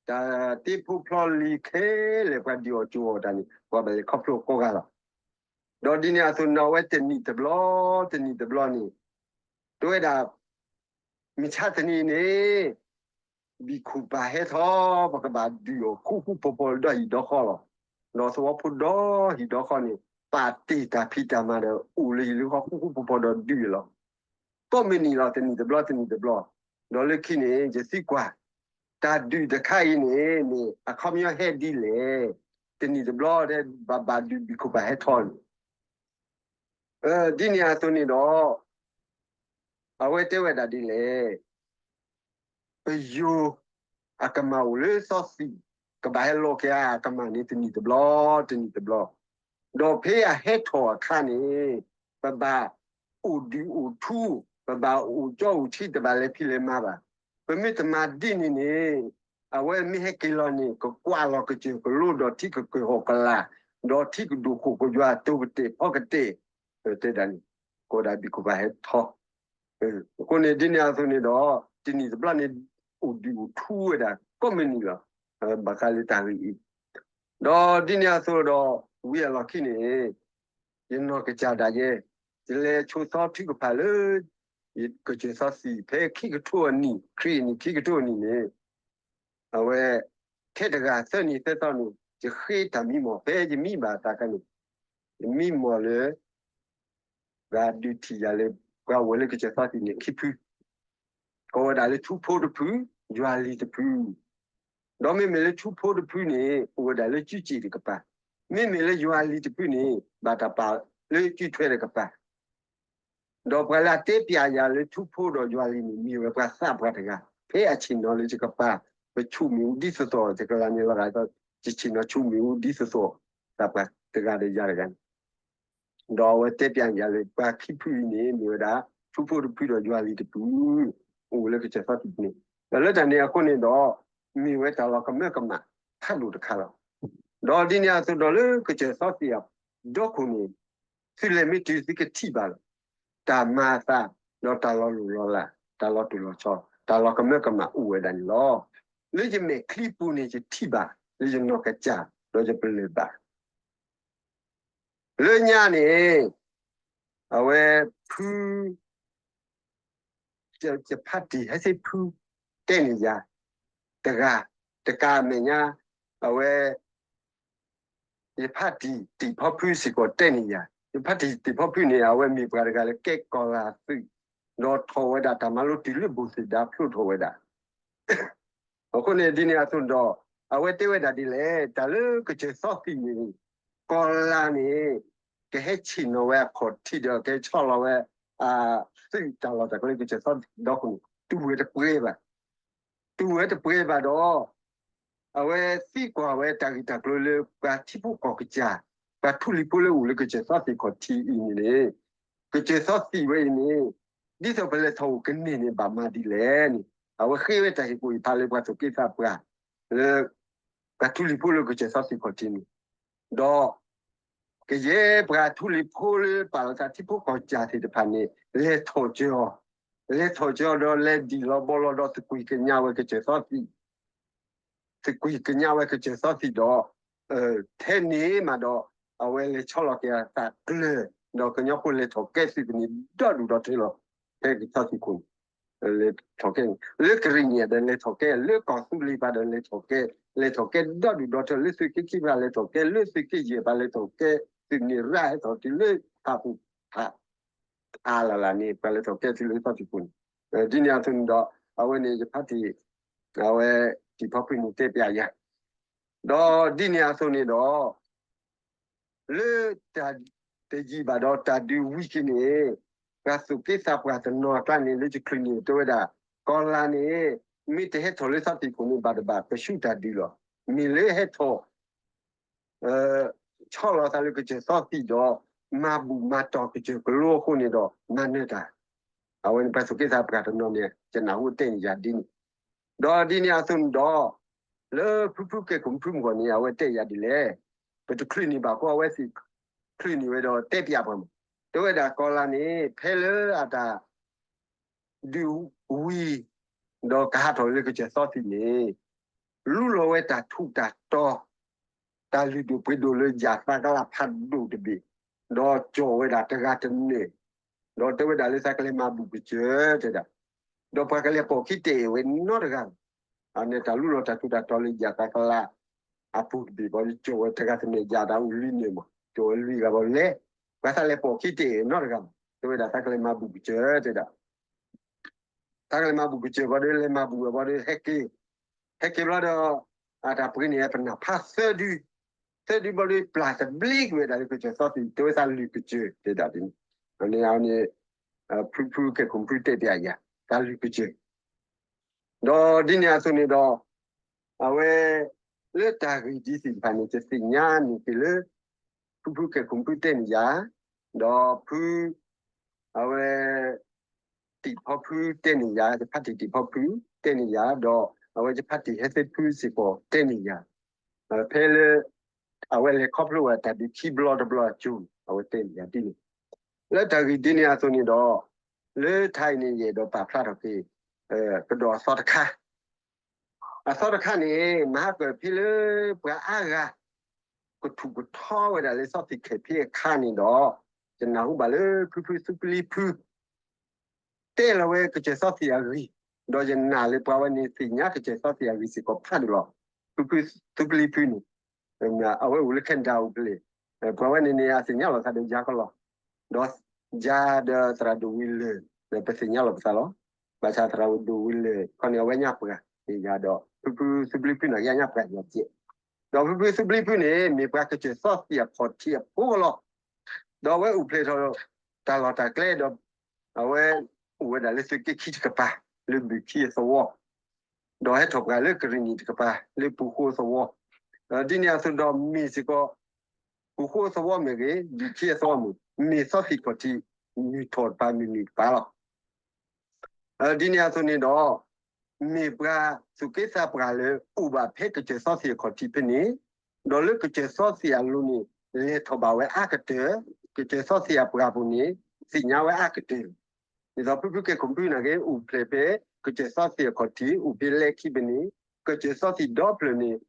တၢ်တ့ဖိဖျီလံၤခဲလၢာ် ပှၤဒုးအီၣ်ကၠိအီၣ်တၢ်န့ၣ် ပှၤဘၣ်လဲၤခီဖျိကိးဂၤလီၤ. ဒီးဒ်န့ၣ်အသိးန့ၣ် အဝဲတနံၣ်တဘျီ တနံၣ်တဘျီန့ၣ် တဲဝဲဒၣ် မုၢ်ဆါတနံၤန့ၣ် ဘံၣ်ခိၣ်ပၢ်ဟဲထီၣ် ပကဘၣ်ဒုးအီၣ်ဃူဃူဖိးဖိးဒီဟံၣ်ဒီဃီလီၤ. ဒီးသဝီဖိဒီဟံၣ်ဒီဃီန့ၣ် ပာ်တ့ၢ်တၢ်ဖံးတၢ်မၤဒီး အိၣ်လၢဟံၣ်လၢဃီဃူဃူဖိးဖိးဒီးဒုးလီၤ. ကိးမုၢ်နံၤလီၤ တနံၣ်တဘျီ တနံၣ်တဘျီ, ဒီးလၢခံန့ၣ် ယသံကွၢ် တၢ်ဒုးတခါအံၤန့ၣ် မ့ၢ်အခီပညီဟဲဒ်လဲၣ်, တနံၣ်တဘျီတဲဘၣ်ဘၣ်ဒုးဘံၣ်ခိၣ်ပၢ်ဟဲထီၣ်န့ၣ် ဒ်န့ၣ်အသိးန့ၣ်ဒီး အဝဲတဲဝဲဒၣ်ဒ်လဲၣ်, ပယိၤအကမၢ်အိၣ်လၢသီသံၣ် ကဘၣ်ဟဲလီၤက့ၤအကမၢ်န့ၣ် တနံၣ်တဘျီ တနံၣ်တဘျီ, ဒီးဖဲအဟဲထီၣ်အခါန့ၣ် ပဘၣ်အိၣ်ဒုးအိၣ်ထူ, ပဘၣ်အိၣ်ကၠီအိၣ်ထံ တဘၣ်လဲၤဖံးလဲၤမၤဘၣ်. ပမ့ၢ်တမၤဒ်န့ၣ်န့ၣ် အဝဲမ့ၢ်ဟဲက့ၤလီၤန့ၣ် ကကွၢ်လီၤကစၢၢ်ကလိဒီးထံကကၢၢ်ဟီၣ်ကလာ်, ဒီးထံကဒိၣ်ခိၣ်ကယွၤတိၤကတဲာ်ဖီကတဲာ်, တဲဒၣ်န့ၣ် ကိးဒၣ်ဘံၣ်ခိၣ်ပၢ်ဟဲထီၣ်, အဃိန့ၣ်ဒ်န့ၣ်အသိးန့ၣ်ဒီး တနံၣ်တဘျီန့ၣ် အိၣ်ဒုးအိၣ်ထူဝဲဒၣ်ကိးမုၢ်နံၤလီၤ. ဘၣ်ဃးလၢတၢ်ဂ့ၢ်အံၤ, ဒီးဒ်န့ၣ်အသိးဒီး ဝံၤအလီၢ်ခံန့ၣ် ယနီၢ်ကစၢ်ဒၣ်ယဲ ယလဲၤဆိးသီထုကဖၣ်လၢ ကစၢၢ်သီသံၣ် ဖဲခံကထိအနံၣ် ခရံာ်အနံၣ်ခံကထိအနံၣ်န့ၣ် အဝဲ ထဲတဂၤသၢနံၣ်သၢသီန့ၣ် ယဃ့တၢ်မံမီၢ် ဖဲယမံဘၣ်တၢ်ခါန့ၣ် ယမံမီၢ်လၢ ပှၤဒုးထံၣ်ယၤလၢ ပှၤအိၣ်ဝဲလၢကစၢၢ်သီသံၣ်န့ၣ်ခံဖု, ကိးဝဲဒၣ်လၢထူဖိတဖု, ယွၤလံၤတဖု, ဒီးမ့မ့ၢ်လၢထူဖိတဖုန့ၣ် အိၣ်ဝဲဒၣ်လၢစုစ့ၣ်တကပၤ, မ့မ့ၢ်လၢယွၤလံၤတဖုန့ၣ် ဘၣ်တၢ်ပာ်လၢစုထွဲတကပၤ ဒီးပှၤလၢအတဲပျးယၤလၢထူဖိဒီးယွၤလံၤန့ၣ် မ့ၢ်ဝဲပှၤသးပှၢ်တဂၤ, ဖဲအဆ့ၣ်နီၤလၢယကပၤ ပဆူၣ်မ့ၣ်အူဒ်သိးသိး ယကလၤန့ၣ်လီၤဂာ်ဒီး ယဆ့ၣ်နီၤဆူမ့ၣ်အူဒ်သိးသိး သးပှၢ်တဂၤဒီးယၤတဂၤန့ၣ် ဒီးအဝဲတဲပျးန့ၢ်ယၤလၢ ပှၤခံဖုအံၤန့ၣ် မ့ၢ်ဝဲဒၣ် ထူဖိတဖုဒီးယွၤလံၤတဖု အိၣ်လၢကစၢၢ်သီသံၣ်န့ၣ် ဒီးလၢတၢ်န့ၣ်အဃိန့ၣ်ဒီး မ့ၢ်ဝဲတၢ်လီၤကမၢကမၣ်ဖးဒိၣ်တခါလီၤ. ဒီးဒ်န့ၣ်အသိးဒီးလၢကစၢၢ်သီသံၣ်အဒီခိၣ်န့ၣ် သုလဲၤမ့ၢ်တုၤသုကထံၣ်ဘၣ်လီၤ. တၢ်မၤအသး ဒီးတၢ်လီၤလိၢ်လီၤလး တၢ်လီၤတူၢ်လီၤဆီ တၢ်လီၤကမၢကမၣ်အိၣ်ဝဲဒၣ်န့ၣ်လီၤ. လၢယမဲာ်ချံပူၤန့ၣ်ယထံၣ်ဘၣ် လၢယနီၢ်ကစၢ် ဒီးယပလၢၢ်ဘၣ် လၢညါန့ၣ် အဝဲဖု ယဖါတံၢ်ဟဲသ့ၣ်ဖု တဲန့ၢ်ယၤ တဂၤ တကးအမဲာ်ညါ အဝဲ ယဖါတံၢ်တံာ်ဖီဖုစ့ၢ်ကီးတဲန့ၢ်ယၤ ယဖါတံၢ်တံာ်ဖီဖုန့ၣ် အဝဲမ့ၢ်ပှၤတဂၤလၢကဲကီၢ်လၤသုး ဒီးထီၣ်ဝဲဒၣ်တၢ်မၤလိတုၤလၢဘိၣ်သ့ၣ်ဒါဖျိထီၣ်ဝဲဒၣ် အဃိန့ၣ်ဒ်န့ၣ်အသိးဒီး အဝဲတဲဝဲဒၣ်ဒ်လဲၣ် တၢ်လၢကစၢၢ်သီသံၣ်န့ၣ် ကီၢ်လၤန့ၣ် ကဟဲဆ့ၣ်နီၤဝဲအခီၣ်ထံးဒီးကဟဲဆီလီၤဝဲ အသုးတၢ်လီၢ်တၢ်ကျဲကစၢၢ်သီသံၣ်ဒီခိၣ်န့ၣ် တူၢ်ဝဲတပှဲၤဘၣ် တူၢ်ဝဲတပှဲၤဘၣ်ဒီး အဝဲသံကွၢ်ဝဲတၢ်ဂ့ၢ်တၢ်ကျိၤလၢပှၤထံဖိကီၢ်ကစၢ် ပှၤထူလံၤဖိလၢအိၣ်လၢကစၢၢ်သီသံၣ်ခီၣ်ထံးအံၤန့ၣ်န့ၣ် ကစၢၢ်သီသံၣ်ဝဲအံၤန့ၣ် ဒ်သိးပလဲၤထီၣ်အိၣ်ကန့ၢ်န့ၣ် ဘၣ်မၤဒ်လဲၣ်န့ၣ် အဝဲဃ့ဝဲတၢ်ဟ့ၣ်ကူၣ်ဟ့ၣ်ဖးလၢပှၤသူၣ်က့သးပှၢ် လၢ ပှၤထူလံၤဖိလၢကစၢၢ်သီသံၣ်ခီၣ်ထံးန့ၣ် ဒီး ကယဲၢ်ပှၤထူလံၤဖိလၢပာ်လီၤသးထံဖိကီၢ်ကၠၢ်သ့ၣ်တဖၣ်န့ၣ် လဲၤထီၣ်ကၢအီၤ, လဲၤထီၣ်ကၢအီၤဒီးလဲၤဒံၣ်လီၤဘီလီၤဒီးသကွံာ်ကညးဝဲကစၢၢ်သီသံၣ်, သကွံာ်ကညးဝဲကစၢၢ်သီသံၣ်ဒီး ထဲန့ၣ်မးဒီး အဝဲလဲၤဆီလီၤက့ၤအသးကျၢၤ ဒီးကညီဖိလဲၤထီၣ်ကဲသုးကန့ၢ်ဒီဒူၣ်ဒီထၢလီၤ ဖဲကစၢၢ်သီသံၣ်ခိၣ်န့ၣ် လဲၤထီၣ်ကဲန့ၣ် လၢကရံၣ်နံၣ်ဒီးလဲၤထီၣ်ကဲ လၢကီၢ်သူလ့ၤပၤဒီးလဲၤထီၣ်ကဲ, လဲၤထီၣ်ကဲဒီဒူၣ်ဒီထၢ လၢသုးက့ခံပၤလဲၤထီၣ်ကဲ, လၢသုးက့ယဲၢ်ပၤလဲၤထီၣ်ကဲ, သုးန့ၣ်ရၣ်ဟဲထီၣ်တုၤလၢဖးပူၤဖး ဖးလၢ်လၢ်န့ၣ် ပှၤလဲၤထီၣ်ကဲသုးလၢကစၢၢ်သီသံၣ်ခိၣ်န့ၣ်, ဒ်န့ၣ်အသိးန့ၣ်ဒီး အဝဲန့ၣ်ယဖါတံၢ် အဝဲတံာ်ဖီဖုန့ၣ်တဲပျးယၤ, ဒီးဒ်န့ၣ်အသိးန့ၣ်ဒီး လၢတၢ်တယံာ်ဘၣ်ဒီးတၢ်ဒုးဝံၤက့ၤန့ၣ်, ပှၤသူၣ်က့သးပှၢ်တနီၤအကျါန့ၣ် လၢယချုးန့ၣ်တဲဝဲဒၣ်, ကီၢ်လၤန့ၣ် မ့ၢ်တဟဲထီၣ်လၢသီသံၣ်ခိၣ်န့ၣ် ဘၣ်တဘၣ်ပဆူးတၢ်ဒုးလီၤ. မ့ၢ်လၢဟဲထီၣ် ဆီလီၤသးလၢကစၢၢ်သီသံၣ်ဒီး မၤဘူၣ်မၤတီၢ်ကစၢၢ်ကလိအဃိန့ၣ်ဒီး မၤနၢၤတၢ်, အဝဲန့ၣ်ပှၤသူၣ်က့သးပှၢ်တနီၤန့ၣ် ယနၢ်ဟူတဲန့ၢ်ယၤဒ်န့ၣ်, ဒီးဒ်န့ၣ်အသိးန့ၣ်ဒီး လၢဖုဖုကဲခိၣ်ဖုမုၢ်ဂီၢ်န့ၣ် အဝဲတဲယၤဒ်လဲၣ်, ပတချုးန့ၢ်ဘၣ်အဃိ အဝဲသ့ၣ်ချုးန့ၢ်ဝဲဒီးတဲပျးပှၤမး, တဲဝဲဒၣ်ကီၢ်လၤန့ၣ် ဖဲလၢအတၢ် ဒုးဝံၤ ဒီးကဟးထီၣ်လၢကစၢၢ်သီသံၣ်န့ၣ်, လူလီၤဝဲတၢ်ထူးတၢ်တီၤ, တၢ်လုၢ်ဒိၣ်ပှ့ၤဒိၣ်လၢယၤသးကလးဖးဒိၣ်တဘ့ၣ်, ဒီးကၠီၣ်ဝဲဒၣ်တဂၤတန့ၢ်, ဒီးတဲဝဲဒၣ်လၢသးကလဲၤမၤဘူၣ်ကစၢၢ်တဲဒၣ်, ဒီးပှၤကလဲၤပိာ်ခံတအဲၣ်ဝဲနီတဂၤ, အန့ၣ်တၢ်လူလီၤတၢ်ထူးတၢ်တီၤလၢယၤသးကလး အပူၤတဘ့ၣ်ဘီ ကၠီၣ်ဝဲတဂၤတန့ၢ် ယၤတၢ်အိၣ်လွံၢ်န့ၣ်မး ကၠီၣ်ဝဲလွံၢ်ဂၤဘီလဲၤ, ပှၤသးလဲၤပိာ်ခံတအဲၣ်နီတဂၤ, တဲဝဲဒၣ်သးကလဲၤမၤဘူၣ်ကစၢၢ်တဲဒၣ် သးကလဲၤမၤဘူၣ်ကစၢၢ်ဘီဒီး လဲၤမၤဘူၣ်ဝဲဘီဒီး ဟဲက့ၤ, ဟဲက့ၤဘျီဒီး အတၢ်ပှ့ၤန့ၢ်ပနၢ်ဖးသၢဒု, သၢဒုဘီဒီး ပျၢ်တဘျ့ကွံာ်ဝဲဒၣ်လၢကစၢၢ်သီသံၣ် တဲဝဲသးလုၢ်ကစၢၢ်တဲဒၣ်န့ၣ်, အန့ၣ် ဖုဖုကဲခိၣ်ဖုတဲပျးယၤ သးလုၢ်ကစၢၢ် ဒီးဒ်န့ၣ်အသိးန့ၣ်ဒီး အဝဲ လၢတၢ်ဂ့ၢ်ဒ်သ့ၣ်တဖၣ်န့ၣ် ယသ့ၣ်ညါန့ၢ်က့ၤလၢ ဖုဖုကဲခိၣ်ဖုတဲန့ၢ်ယၤ, ဒီးဖု အဝဲ တံာ်ဖီဖုတဲန့ၢ်ယၤ, ယဖါတံာ်တံာ်ဖီဖုတဲန့ၢ်ယၤ, ဒီးအဝဲယဖါတံာ်ဟဲသ့ဖုစ့ၢ်ကီးတဲန့ၢ်ယၤ, ဖဲလၢ အဝဲလဲၤခီဖျိဝဲတၢ်ဒုးခံဘျီတဘျီအစိၤ အဝဲတဲန့ၢ်ယၤဒ်န့ၣ်, လၢတၢ်ဂ့ၢ်ဒ်န့ၣ်အသိးန့ၣ်ဒီး လၢထါအံၤန့ၣ် ယအဲၣ်ဒိးပာ်ဖျါထီၣ်က့ၤ ကဒီးအသီတခါ အသီတခါန့ၣ် မဟါကၢၣ်ဖဲလၢပှၤအါဂၤ ကထူးကထီဝဲဒၣ်လၢသီသံၣ်ခဲၣ်ဖံအခါန့ၣ်ဒီး ယနၢ်ဟူဘၣ်လၢဖုဖုသူပလံဖု တဲလီၤဝဲကစၢၢ်သီသံၣ်အဂ့ၢ်, ဒီးယနာ်လၢပှၤဝဲန့ၣ်သ့ၣ်ညါကစၢၢ်သီသံၣ်အဂ့ၢ်စ့ၢ်ကီးဖးဒိၣ်လီၤ. ဖုဖုသူပလံဖုန့ၣ် အဝဲအိၣ်လၢ Canada အိၣ်ဖျဲၣ်, ပှၤဝဲန့ၣ်န့ၣ် အသ့ၣ်ညါလီၤသးဒီးယၤကလီၤ, ဒီးယၤဒီးသရၣ်ဒိၣ်ဝံၤလၢာ် ပသ့ၣ်ညါလီၤပသးလီၤ. ဘၣ်ဆၣ်သရၣ်ဒိၣ်ဝံၤလၢာ်ခီန့ၣ် အဝဲညါပှၤန့ၣ်ယၤဒီး ဖုဖုသူပလံဖုန့ၣ် ယညါပှၤယၤကဲး, ဒီးဖုဖုသူပလံဖုန့ၣ် မ့ၢ်ပှၤကစၢၢ်သီသံၣ်အခီၣ်ထံးအဖိလီၤ. ဒီးအဝဲအိၣ်ဖျဲၣ်ထီၣ်တၢ်လီၢ်တၢ်ကျဲဒီး အဝဲအိၣ်ဝဲဒၣ်လၢသုးက့ခံတကပၤ လၢဘုၣ်ခံအသဝီ ဒီးဟဲထီၣ်ပှၤလၢကရံၣ်နံၣ်တကပၤ လၢပူၤဃိသဝီ, ဒ်န့ၣ်အသိးဒီးမ့ၢ်စ့ၢ်ကီး ပူၤဃိအသဝီမ့ၢ်ဂ့ၤ, ဒံၣ်ခံအသဝီမ့ၢ်ဂ့ၤ, မ့ၢ်စီသံၣ်ခီၣ်ထံး မုၢ်ထီၣ်တပၤမုၢ်နုာ်တပၤလီၤ. ဒ်န့ၣ်အသိးန့ၣ်ဒီး မ့ၢ်ပှၤသူၣ်က့သးပှၢ်လၢအိၣ်ဘၣ်ဖဲကစၢၢ်စီသ့ၣ်အခီၣ်ထံးဖဲန့ၣ်, ဒီးလၢကစၢၢ်စီသ့ၣ်အလိၤန့ၣ် လဲၤထီၣ်ဘၣ်ဝဲအါကတၢၢ်, ကစၢၢ်စီသ့ၣ်အပှၢ်ပူၤန့ၣ် သ့ၣ်ညါဝဲအါကတၢၢ်, ဒ်သိးဖုဖုကဲခိၣ်ဖုနာ်က့ အိၣ်ဖျဲၣ်ဖဲ ကစၢၢ်စီသ့ၣ်အခီၣ်ထံး အိၣ်ဖဲလဲခံဖဲန့ၣ်, ကစၢၢ်စီသ့ၣ်ဒီဖျၢၣ်န့ၣ်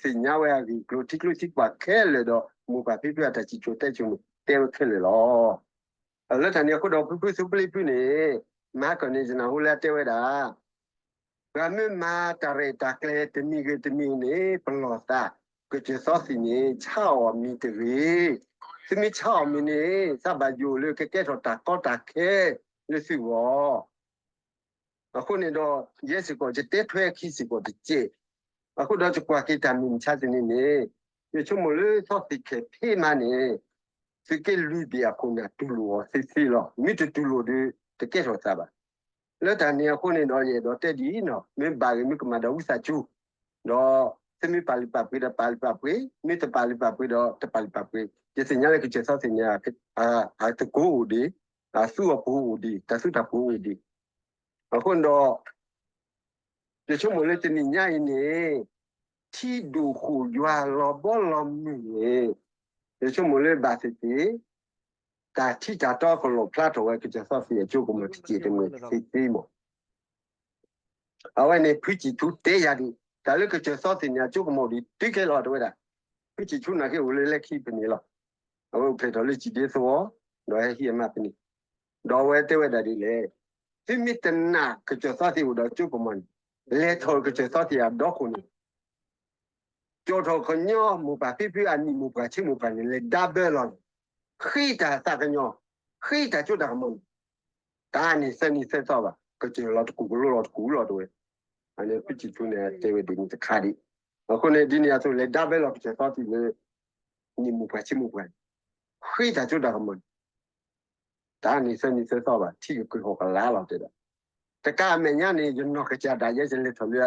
သ့ၣ်ညါဝဲအဂ့ၢ်အကျိၤ ထံကျိထံကွၢ်ခဲလၢာ်ဒီး မိၢ်ပၢ်ဖံဖုအတၢ်စံၣ်စိၤတဲစိၤန့ၣ် တဲဝဲခဲလၢာ်လီၤ. လၢတၢ်န့ၣ်အဃိဒီး ဖုဖုသူပျံၤဖုန့ၣ် မၤကီၢ်န့ၣ် ယနၢ်ဟူလၢအတဲဝဲဒၣ် ပှၤမ့ၢ်မၤတၢ်ရဲၣ်တၢ်ကျဲၤတမံၤဂ့ၤတမံၤန့ၣ် ပလီၢ်သး, ကစၢၢ်စီသ့ၣ်န့ၣ် ဆါအီၣ်မံၤတဂ့ၤ. သုမ့ၢ်ဆါအီၣ်မံၤန့ၣ် သးဘၣ်ယိၣ်လၢကကဲထီၣ်တၢ်ကီတၢ်ခဲလၢသုဂီၢ်. အဃိန့ၣ်ဒီး ယဲစ့ၢ်ကီး ယတဲထွဲအခံစ့ၢ်ကီးတကဲး, အဃိဒီးယကွၢ်က့ၤတၢ်မုၢ်မဆါတနံၤန့ၣ် ယဆိကမိၣ်လၢစီသ့ၣ်ခဲဖံးမးန့ၣ် သုးက့လွံၢ်ဘ့ၣ်အခိၣ်နၢ်တူၢ်လိာ်အီၤသ့သ့လီၤ. မ့ၢ်တတူၢ်လိာ်ဒီး တကဲထီၣ်သးဘၣ်. လၢတၢ်န့ၣ်အဃိန့ၣ်ဒီး ယအဲၣ်ဒိးတဲဒ်အံၤနီၤ, မ့ၢ်ဘၣ်ဂ့ၤမ့ၢ်ကမၣ်ဒီးဝံသးစူၤ, ဒီးသုမ့ၢ်ပာ်လုၢ်ပာ်ပှ့ၤဒီးပာ်လုၢ်ပာ်ပှ့ၤ, မ့ၢ်တပာ်လုၢ်ပာ်ပှ့ၤဒီးတပာ်လုၢ်ပာ်ပှ့ၤ, ယသ့ၣ်ညါလၢကစၢၢ်စီသ့ၣ်န့ၣ် အသကိးအိၣ်ဒံး, အသူအပူၤအိၣ်ဒံး, တၢ်သူတၢ်ပူၤအိၣ်ဒံး. အဃိန့ၣ်ဒီး ယဆိကမိၣ်လၢတနံၤညါအံၤန့ၣ် ထံဒိၣ်ဃိၣ်ယွၤလီၤဘီလီၤမုၢ်န့ၣ် ယဆိကမိၣ်လၢဘၣ်သ့ၣ်သ့ၣ် တၢ်ထံတၢ်တီကလီၣ်ဖျါထီၣ်ဝဲ ကစၢၢ်စီသ့ၣ်အစိကမီၤတစဲးတမှဲးသ့သ့မး. အဝဲန့ၣ် ဖုစံၣ်ထူတဲယၤဒံး တၢ်လၢကစၢၢ်စီသ့ၣ်န့ၣ် အစိကမီၤဒံးတုၤခဲလီၤတဲဝဲဒၣ်, ဖုစံၣ်ထူနာ်က့အိၣ်လၢလဲခံဖဲန့ၣ်လီၤ. အဝဲအိၣ်ဖျဲၣ်ထီၣ်လၢစံၣ်ဒ့သဝီ, ဒီးဟဲဟံးအမါဖဲန့ၣ်, ဒီးအဝဲတဲဝဲဒၣ်ဒ်လဲၣ်, သုမ့ၢ်တနာ်ကစၢၢ်စီသ့ၣ်အိၣ်ဒီးအစိကမီၤန့ၣ်, လဲၤထီၣ်ကစၢၢ်စီသ့ၣ်အဒီခိၣ်န့ၣ် ကၠီၣ်ထီၣ်ကညီမိၢ်ပၢ်ဖံဖုအနံၣ်မိၢ်ပှၢ်ဆံးမိၢ်ပှၢ်န့ၣ် လဲၤဒါဘၢလီၤန့ၣ်, ဃ့တၢ်သးကညီၤ, ဃ့တၢ်စိတၢ်ကမီၤန့ၣ်, တၢ်န့ၣ်သၢနံၤသၢသီဘၣ်, ကစၢၢ်လီၤတကူၣ်ကလိလီၤတကူၣ်လီၤတဲဝဲ, အန့ၣ်ဖုစံၣ်ထူန့ၣ် တဲဝဲဒ်န့ၣ်တခါဒံး. အဃိန့ၣ် ဒ်န့ၣ်အသိး လဲၤဒါဘၢလီၤကစၢၢ်စီသ့ၣ်လၢ နံၣ်မိၢ်ပှၢ်ဆံးမိၢ်ပှၢ်န့ၣ်, ဃ့တၢ်စိတၢ်ကမီၤန့ၣ် တၢ်န့ၣ်သၢနံၤသၢသီဘၣ်, ထံကက့ၤဟီၣ်ကလါလီၤတဲဒၣ်. တကးအမဲာ်ညါန့ၣ် ယနီၢ်ကစၢ်ဒၣ်ယဲ ယလဲၤထီၣ်လၢ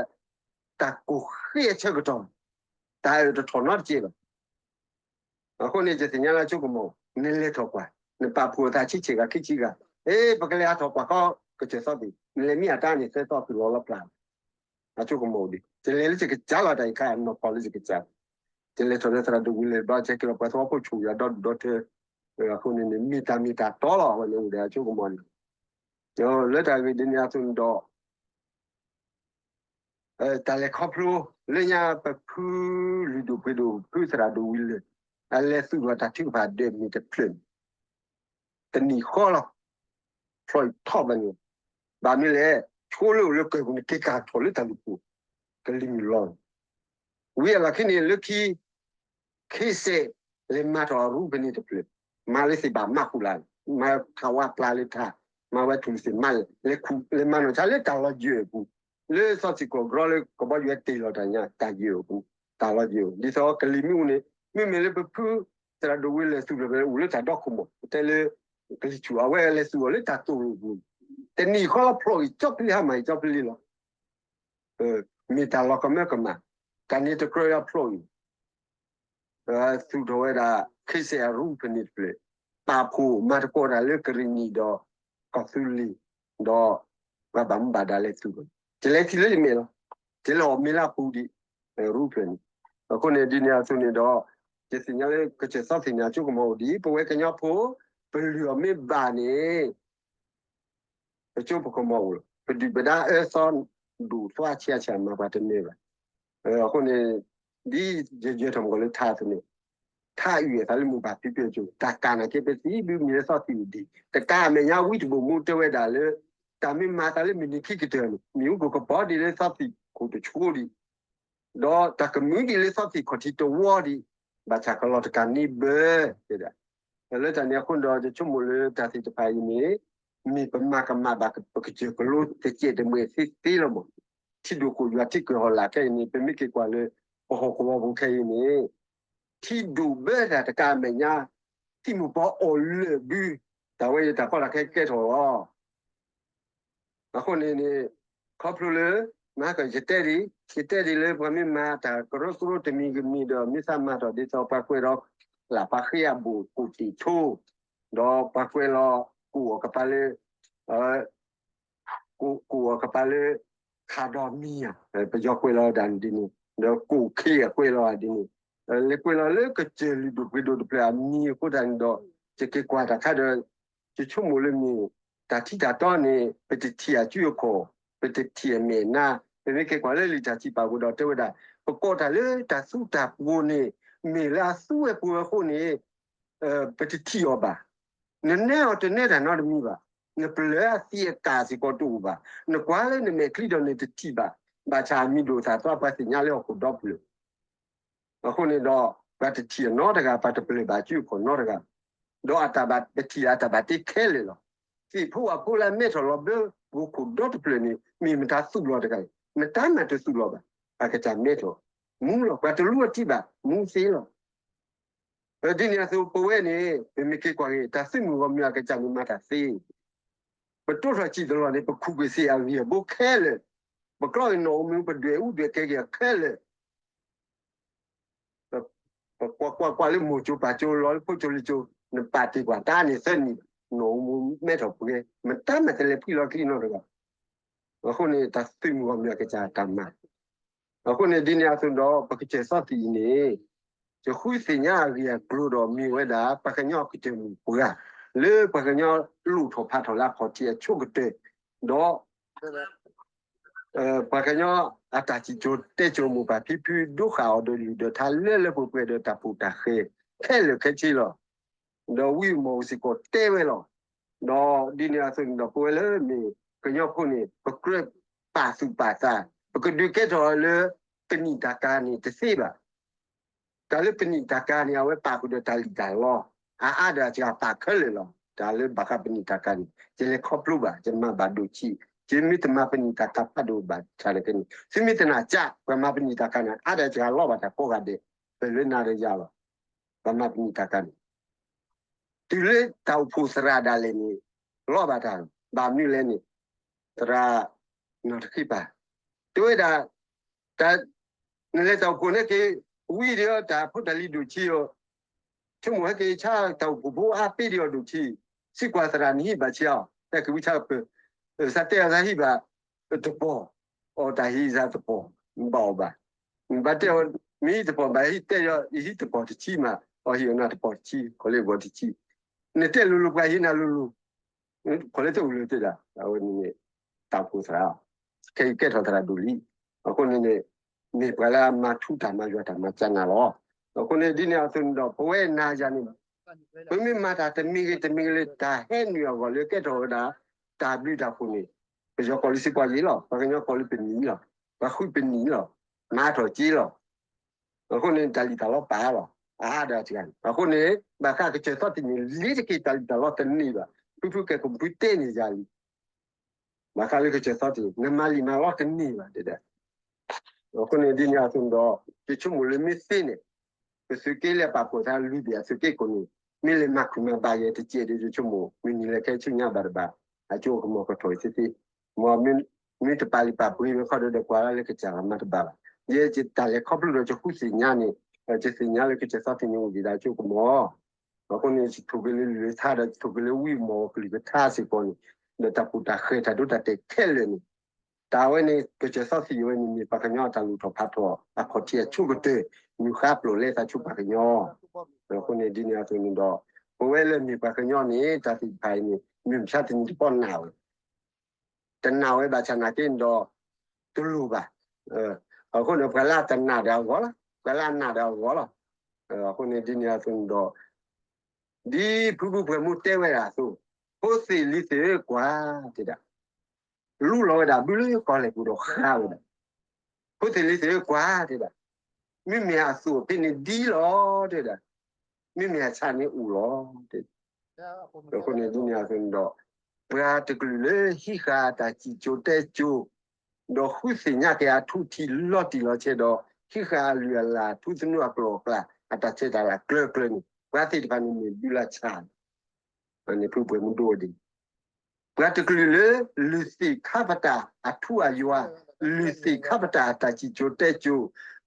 တၢ်ကိၢ်ဃ့အဆၢကတီၢ်, တၢ်အၢၣ်တထီၣ်နီတစဲးဘၣ်. အဃိန့ၣ် ယသ့ၣ်ညါလၢအစိကမီၤ, နလဲၤထီၣ်ကွၢ်, နပာ်ဖှိၣ်အသးဆံးဆံးဂၤခံဆံးဂၤ, အ့ ပကလဲၤဟးထီၣ်ကွၢ်ဃီ ကစၢၢ်စီသ့ၣ်, နလဲၤမံအတၢ်န့ၣ်သၢသီသုးလီၤလီၤဖျး အစိကမီၤအိၣ်ဒံး, ယလဲၤလၢယကစၢ်လီၤတၢ်အံၤခါ နီၢ်ဖီၣ်လၢယကစၢ်, ယလဲၤထီၣ်လၢသရၣ်ဒိၣ်ဝံၤလၢၤဘျီ ယက့ၤလီၤပှၤသဝီဖိဆူၣ်ယၤဒီဒူၣ်ဒီထၢ, အဃိန့ၣ်န့ၣ် မ့ၢ်တၢ်မ့ၢ်တၢ်တီလီၤ အဝဲန့ၣ်အိၣ်ဒီးအစိကမီၤန့ၣ်, လၢတၢ်ဂ့ၢ်ဒ်န့ၣ်အသိးန့ၣ်ဒီး တၢ်လဲၤခီဖျိ လၢညါပဖုလုၢ်ဒိၣ်ပှ့ၤဒိၣ် ဖုသရၣ်ဒိၣ်ဝံၤလၢၤ အလဲၤသူၣ်ထီၣ်တၢ်ထုကဖၣ်ဒၢးမ့ၢ်တဖျၢၣ်န့ၣ် တနံၣ်ဃီလီၤ, ဖျီအံၤထီၣ်ဘၣ်န့ၣ်, ဘၣ်မနုၤလဲၣ်, ဆိလၢအိၣ်လၢကၢၢ်ပူၤန့ၣ် က့ၤကၤထီၣ်လၢတၢ်လူၢ်ပူၤ, ကလံၤမုၢ်လီၤ, ဝံၤအလီၢ်ခံန့ၣ် လၢခံ ခ့စဲး လဲၤမၤထီၣ်အရူဖဲန့ၣ်တဖျၢၣ်, မၤလၢသ့ၣ်ဘၣ်မၤဃူလၢ်, မၤထးဝါပျၢ်လၢထး, မၤဝဲထူၣ်လၢသ့ၣ်မၤလဲၤ, လဲၤမၤနီၢ်ဆါလၢတၢ်လီၤယၢၢ်အပူၤ, လၢစီၤစ့ၢ်ကီးကြီလၢကဘီယူၤဝဲတ့ၢ်လီၤတၢ်ညါ တၢ်ယၢၢ်အပူၤ, တၢ်လီၤယၢၢ်အပူၤ, ဒ်သိးကလံၤမုၢ်အိၣ်န့ၣ် မ့မ့ၢ်လၢပဖုသရၣ်ဒိၣ်ဝံၤလၢသူၣ်ဖျၢၣ်ဖဲအိၣ်လၢတၢ်ဒီခိၣ်မး ပတဲလၢ ကလံၤဆူၣ် အဝဲလဲၤသူၣ်အီၤလၢတၢ်သိၣ်လိအပူၤ, တနံၣ်ဃီလီၤဖျီအံၤ ကၠီဖလံဟါမၢ်အံၤကၠီဖလံလီၤ, မ့ၢ်တၢ်လီၤကမၢကမၣ်, တၢ်န့ၣ်တကြၢးလီၤဖျီအံၤ သူၣ်ထီၣ်ဝဲဒၣ် ခ့စဲးအရူဖဲန့ၣ်တဖျၢၣ်, ပာ်ဖှိၣ်မၤသကိးတၢ်လၢကရံၣ်နံၣ်ဒီး ကီၢ်သူလ့ၤ, ဒီးပှၤဘၣ်မူဘၣ်ဒါလဲၤသူၣ်ထီၣ်, ယလဲၤထံၣ်လၢယမဲာ်လီၤ, ယလဲၤအီၣ်မ့ၤလၢအပူၤဒံး, အရူဖျၢၣ်န့ၣ်, အဃိန့ၣ် ဒ်န့ၣ်အသိးန့ၣ်ဒီး ယသ့ၣ်ညါလၢကစၢၢ်စီသ့ၣ်န့ၣ် အစိကမီၤအိၣ်ဒံး, ပဝဲကညီဖိ ပလုၢ်အီၤမ့ၢ်ဘၣ်န့ၣ် ပစိပကမီၤအိၣ်လီၤ, ပဒုၣ်ပဒါအၢသီဒိၣ်သွါဆံးအါဆံးမၤပှၤတမ့ၢ်ဘၣ်. အဃိန့ၣ် ဒ်ယယဲၢ်ထီၣ်မကီၢ်လၢထါအသိးန့ၣ်, ထါအုၣ်အသးလၢမိၢ်ပၢ်ဖံဖုအစိၤ, တၢ်ကၢ်နာ်က့ပသံဘုမံၤလၢစီသံၣ်အိၣ်ဒံး, တကးအမဲာ်ညါဝံတဘိၣ်မူတဲဝဲဒၣ်လၢ တၢ်မ့ၢ်မၤသးလၢမုၢ်နံၤခံကတၢၢ်န့ၣ် မ့ၣ်အူကကပီၤဒံးလၢစီသံၣ်ခိၣ်တဆိဒံး ဒီးတၢ်ကမုာ်ဒံးလၢစီသံၣ်ခီၣ်ထံးတဝီဒံး, ဘၣ်ဆၣ်ကလီၤတကးန့ၣ်ဘၣ်, တဲဒၣ်. လၢတၢ်န့ၣ်အဃိဒီး ယဆိကမိၣ်လၢတၢ်သ့ၣ်တဖၣ်အံၤန့ၣ် မ့ၢ်ပမၤကမၣ်ဘၣ်ပကစၢၢ်ကလိတစဲးတမှဲးသ့သ့လီၤမး. ထံဒိၣ်ဃိၣ်ယွၤထံကၢၢ်ဟီၣ်လာ်ခဲအံၤန့ၣ် ပမ့ၢ်က့ၤကွၢ်လၢ ပဟီၣ်ကဝီၤပူၤခဲအံၤန့ၣ် ထံဒိၣ်ဘၢတၢ်တကးအမဲာ်ညါ သံၣ်မူၤပီအီၣ်လၢာ်ဘု တၢ်ဝဲအံၤတၢ်ကီတၢ်ခဲကဲထီၣ်လီၤ. အဃိန့ၣ်န့ၣ် ခီဖျိလၢ မၤကယတဲဒ်, ယတဲဒ်လၢပှၤမ့ၢ်မၤတၢ်ကရၢကရိတမံၤကမံၤဒီး မ့ၢ်သးမၤထီၣ်ဒ်သိးပှၤကွဲးဒီး လၢပှၤဃ့အဘူးကိးတံာ်ထိ, ဒီးပှၤကွဲးလီၤကိၣ်အီၤကပၤလၢ ကိၣ်အီၤကပၤလၢ ခးဒီးမံၤဧါ, ပယီၤကွဲးလီၤဒၣ်ဒ်န့ၣ်, ဒီးကိၣ်ခ့အကွဲးလီၤဒ်န့ၣ်, လဲၤကွဲးလီၤလၢကစၢၢ်လုၢ်ဒိၣ်ပှ့ၤဒိၣ်တဖျၢၣ်အမံၤအဃိသတးန့ၣ်ဒီး ယက့ၤကွၢ်တၢ်ခါဒီး ယဆိကမိၣ်လၢမ့ၢ် တၢ်ထံတၢ်တီန့ၣ် ပတထံၣ်အစုအခီၣ်, ပတထံၣ်အမဲာ်နါ, ပမ့ၢ်က့ၤကွၢ်လၢလံာ်တၢ်ထံၣ်ပာ်ပူၤဒီးတဲဝဲဒၣ် ပကိးတၢ်လၢတၢ်သူတၢ်ပှိၤန့ၣ် မ့ၢ်လၢအသူဝဲပှိၤဝဲအဃိန့ၣ် ပတထံၣ်အီၤဘၣ်. နနဲအီၤတနဲတၢ်နီတမံၤဘၣ်. နပျၢၤအသံအကာ်စ့ၢ်ကီးတအိၣ်ဘၣ်. နကွၢ်လၢနမဲာ်ချံဒီးနတထံၣ်ဘၣ်. ဘၣ်ဆၣ်အမံၤဒိၣ်သၣ်သွါပှၤသ့ၣ်ညါလၢဟီၣ်ခိၣ်ဒီဖျၢၣ် အဃိန့ၣ်ဒီး ပှၤတထံၣ်အနီတဂၤ ပှၤတပျၢၤဘၣ်စုအခီၣ်နီတဂၤ, ဒီးအတၢ်ဘၣ်ပထံၣ်အတၢ်ဘၣ်တ့ခဲလၢာ်လီၤ. သ့ၣ်ဖိဝၣ်ဖိလၢအမဲထီၣ်လီၤဘျၢ ပှိၤခိၣ်ဒီတဖျၢၣ်န့ၣ် မ့ၢ်မတၤသူၣ်လီၤတဂၤအံၤ, မတၤမးတသူၣ်လီၤဘၣ်. အကစၢ်မဲထီၣ် မူလီၤ. ပှၤတလူအထံဘၣ် မူသ့လီၤ. ဒ်န့ၣ်အသိးပဝဲန့ၣ် ပမ့ၢ်က့ၤကွၢ်က့ၤ တၢ်သုးမုၢ်ဂီၢ်မုၢ်အကစၢ်န့ၣ်မၤတၢ်သ့, ပတိၢ်ထီၣ်စံၣ်တလီၢ်န့ၣ် ပခူၣ်က့ၤစ့ၢ်အဂံၢ်အဘိခဲလၢာ်, ပကျီက့ၤနီၣ်ဧိၤမ့ၢ် ပဒွဲၣ်အူဒွဲၣ်ကဲက့ၤအခဲလၢာ် ပကွၢ်ကွၢ်ကွၢ်လၢမိၢ်ကၠိပၢ်ကၠိလီၤလၢဖိကၠိလံၤကၠိ, နပာ်တ့ၢ်ကွၢ်တၢ်န့ၣ်သၢနံၣ်, နီၣ်ဧိၤမ့ၢ်မဲထီၣ်ပှဲၤ, မတၤမးတလဲၤဖှံလီၤချံနီတဂၤ. အဃိန့ၣ် တၢ်သုးမုၢ်ဂီၢ်မုၢ်အကစၢ်တၢ်မၤ အဃိန့ၣ် ဒ်န့ၣ်အသိးဒီး ပကစၢၢ်စီသံၣ်အံၤန့ၣ် ယဃုသ့ၣ်ညါအဂ့ၢ်အကျိၤဒီးမ့ၢ်ဝဲဒၣ် ပှၤကညီကတၢၢ်မုၢ်ပှၢ် လၢပှၤကညီလိၣ်ထီၣ်ဖးထီၣ်လၢအခီၣ်ထံးအဆိကတၢၢ်, ဒီး ပှၤကညီအတၢ်စံၣ်စိၤတဲစိၤမိၢ်ပၢ်ဖံဖု ဒိဃာ်အီၤဒီးလုၢ်ဒီးထါလၢလၢပှဲၤပှဲၤဒီးတၢ်ပူၤတၢ်ဃဲၤခဲလၢာ်ခဲဆ့လီၤ. ဒီးဝံမီၢ်စ့ၢ်ကီးတဲဝဲလီၤ. ဒီးဒ်န့ၣ်အသိးန့ၣ်ဒီး ပဝဲလၢမ့ၢ်ကညီဖိန့ၣ် ပကြၢးပာ်သူၣ်ပာ်သး, ပကဒုးကဲထီၣ်လၢပနံာ်တၢ်ကၤန့ၣ်တသ့ဘၣ်. တၢ်လၢပနံာ်တၢ်ကၤန့ၣ် အဝဲပာ်ဃုာ်ဒီးတၢ်လံၣ်တၢ်လီ, အအါဒီးအစှၤပာ်ခဲလၢာ်လီၤ. တၢ်လၢဘၣ်ဃးပနံာ်တၢ်ကၤန့ၣ် ယလဲၤခီဖျိဘၣ်, ယမၤဘၣ်ဒိၣ်ဆံး, ယမ့ၢ်တမၤပနံာ်တၢ်ကၤဖးဒိၣ်ဘၣ်ဆၣ်န့ၣ်က့န့ၣ် သုမ့ၢ်တနာ်ကၢ် ပှၤမၤပနံာ်တၢ်ကၤန့ၣ် အါဒီးအစှၤလီၤဘၣ်တၢ်ကိးဂၤဒဲး, ပလၢနၤဒီးယၤလီၤ. ပှၤမၤပနံာ်တၢ်ကၤန့ၣ် တုၤလၢတၢ်အိၣ်ဖှိၣ်သရၣ်ဒၣ်လဲာ်န့ၣ် လီၤဘၣ်တၢ်, ဘၣ်မနုၤလဲၣ်န့ၣ် သရၣ် နီၢ်တဃံပၤ တဲဝဲဒၣ် တၢ် နလဲၤတၢ်အိၣ်ဖှိၣ်န့ၣ်က့ၤ ဝံၤဒီးတၢ်ဖိတၢ်လံၤဒိၣ်ဆံးအီၤ, ဆိကမိၣ်ဟဲက့ၤဆါတၢ်အိၣ်ဖှိၣ်ဖိအါပ့ၤဒီးအီၤဒိၣ်ဆံး, စံးကွၢ်သရၣ်နဟံးဘၣ်ဆံးအီၤ, တၢ်ကဝံဆါကပၢၤ, သးတဲအီၤသးဟံးဘၣ် တပီၢ်, အီၣ်တၢ်ဟံးသးတပီၢ်, ဘၣ်အီၤဘၣ်, ဘၣ်တဲအီၤ မ့ၢ်ဟံးတပီၢ်ဘၣ်ဟံးတဲအီၤ ယဟံးတပီၢ်တဆံမး, အီၣ်ဟံးအီၤနၤတပီၢ်တဆံ, ခီလၢအဂီၢ်တဆံ, နတဲလိၤလိၤပှၤဟံးနၤလိၤလိၤ ခီလၢတအိၣ်လၢၤတဒၣ်, အဝဲန့ၣ် တၢ်အိၣ်ဖှိၣ်သရၣ်, ခဲအံၤကဲထီၣ်သရၣ်ဒိၣ်လံ, အဃိန့ၣ်န့ၣ် မ့ၢ်ပှၤလၢအမၤထူတၢ်မၤယွၤတၢ်မၤကၢ်နၤလီၤ. အဃိန့ၣ်ဒ်န့ၣ်အသိးန့ၣ်ဒီး ပဝဲနၤယၤန့ၣ် ပမ့ၢ်မၤတၢ်တမံၤဂ့ၤတမံၤဂ့ၤလၢ တၢ်ဟဲနုာ်အဂီၢ်လၢကဲထီၣ်ဝဲဒၣ် တၢ်ဘျုးတၢ်ဖှိၣ်န့ၣ် ပယီၤကိးလၢစ့ပှၤယ့လီၤ, ပှၤကညီကိးလၢပနံၤလီၤ, ပှၤဃုပနံၤလီၤ, မၤထီၣ်က့လီၤ. အဃိန့ၣ် တၢ်လံၣ်တၢ်လီပာ်လီၤ, အါဒၣ်တဂၤန့ၣ်, အဃိန့ၣ် ဘၣ်ဃးကစၢၢ်သီတံၢ်န့ၣ် လ့ၤတက့ၤတၢ်လံၣ်တၢ်လီတန့ၢ်ဘၣ်, ဖုဖုကဲခိၣ်ဖုတဲန့ၣ်ယၤလံ ဘၣ်ဃးလၢကစၢၢ်သီတံၢ် နမၤလံာ်မၤလီတန့ၢ်ဘၣ်တဲဒၣ်. အဃိန့ၣ်ဒ်န့ၣ်အသိးန့ၣ်ဒီး ယဆိကမိၣ်လၢမ့ၢ်သ့န့ၣ် ပသုးက့လၢပာ်ဖှိၣ်သးလွံၢ်ဘ့ၣ်အသုးက့ခိၣ်န့ၣ် မ့ၢ်လဲၤမၤခုၣ်မၤဘၣ်ယဲတကဲးဒီးယဆိကမိၣ် မုၢ်နံၤလၢခဲဆူညါဘၣ်တဘၣ် အကၠိကမီၤကထီၣ်အံၤသ့သ့, မ့ၢ်မ့ၢ်တပာ်လံာ်ပာ်ပှ့ၤဝဲခီဒီးကွၢ်လၢကစၢ်ဂၤမၤတဘၣ်ဘၣ်. ယဲတၢ်လဲၤခီဖျိဒီးယဃုသ့ၣ်ညါန့ၣ် ယသ့ၣ်ညါလၢကစၢၢ်သီတံၢ်န့ၣ်အိၣ်ဒံးဒၣ်ကၠိကမီၤ အဃိန့ၣ် ယထိၣ်က့ၤလၢလံာ်ထါဒီးယထိၣ်က့ၤလၢဝံမီၢ်ကလုၢ်ကထါစ့ၢ်ကီးန့ၣ်, ဒီးတၢ်ပူၤတၢ်ဃဲၤတၢ်ဒိတၢ်တဲာ်ခဲလၢာ်န့ၣ်, တၢ်ဝဲန့ၣ် ကစၢၢ်သီသံၣ်ဝဲန့ၣ် မ့ၢ်ပှၤကညီအတၢ်လူၢ်ထီၣ်ဖးထီၣ် အခီၣ်ထံးအဆိကတၢၢ်, မုၢ်ဃါပျိာ်လဲသးဆူပှၤကညီ, အဃိန့ၣ်ဒ်န့ၣ်အသိးန့ၣ်ဒီး ပဝဲလၢမ့ၢ်ပှၤကညီန့ၣ် တၢ်သ့ၣ်တဖၣ်အံၤန့ၣ် မုၢ်မဆါတနံၤတပီၢ်နာ်ဝဲ တနာ်ဝဲဘၣ်ဆၣ်နာ်က့န့ၣ်ဒီး တလိၣ်ဘၣ်. အဃိန့ၣ် ပှၤလၢအတနာ်ဒီးအဂီၢ်လီၤ, ပှၤလၢအနာ်ဒီးအဂီၢ်လီၤ. အဃိန့ၣ်ဒ်န့ၣ်အသိးန့ၣ်ဒီး ဒ်ဖုဖုပှဲၤမူတဲဝဲဒၣ်အသိး, ဖိသ့ၣ်လံၤသ့ၣ်ဧၢကွၢ်တဲဒၣ်, လူလီၤဝဲဒၣ်ဘုလၢကီၢ်လဲၢ်ပူၤဒီးဃါဝဲဒၣ်, ဖိသ့ၣ်လံၤသ့ၣ်ဧၢကွၢ်တဲဒၣ်, မ့မ့ၢ်အသူးအဖဲန့ၣ်ဒ်လီၤတဲဒၣ်, မ့မ့ၢ်အဆၣ်န့ၣ်အိၣ်လီၤတဲဒၣ်. အဃိန့ၣ်ဒ်န့ၣ်အသိးန့ၣ်ဒီး ပှၤတကလုာ်လၢဟံးဃာ်အတၢ်စံၣ်စိၤတဲစိၤ ဒီးဃုသ့ၣ်ညါက့ၤအထူအထံးလီၤတံၢ်လီၤဆဲးဒီး ဟံးဃာ်အလုၢ်အလၢ်ထူသနူအကျိၤအကျဲ အတၢ်ဆဲးတၢ်လၤကျၢၤကျၢၤန့ၣ် ပှၤသ့ၣ်တဖၣ်န့ၣ်မ့ၢ်ဘုလၢဆၣ်န့ၣ် ဖုပှဲၤမူဒိဝဲဒၣ် ပှၤတကလုာ်လၢ လုၢ်သ့ၣ်ခါပတာ်အထူအယွၤ လွံၢ်သ့ၣ်ခါပတာ်အတၢ်စံၣ်စိၤတဲစိၤ, ဒီး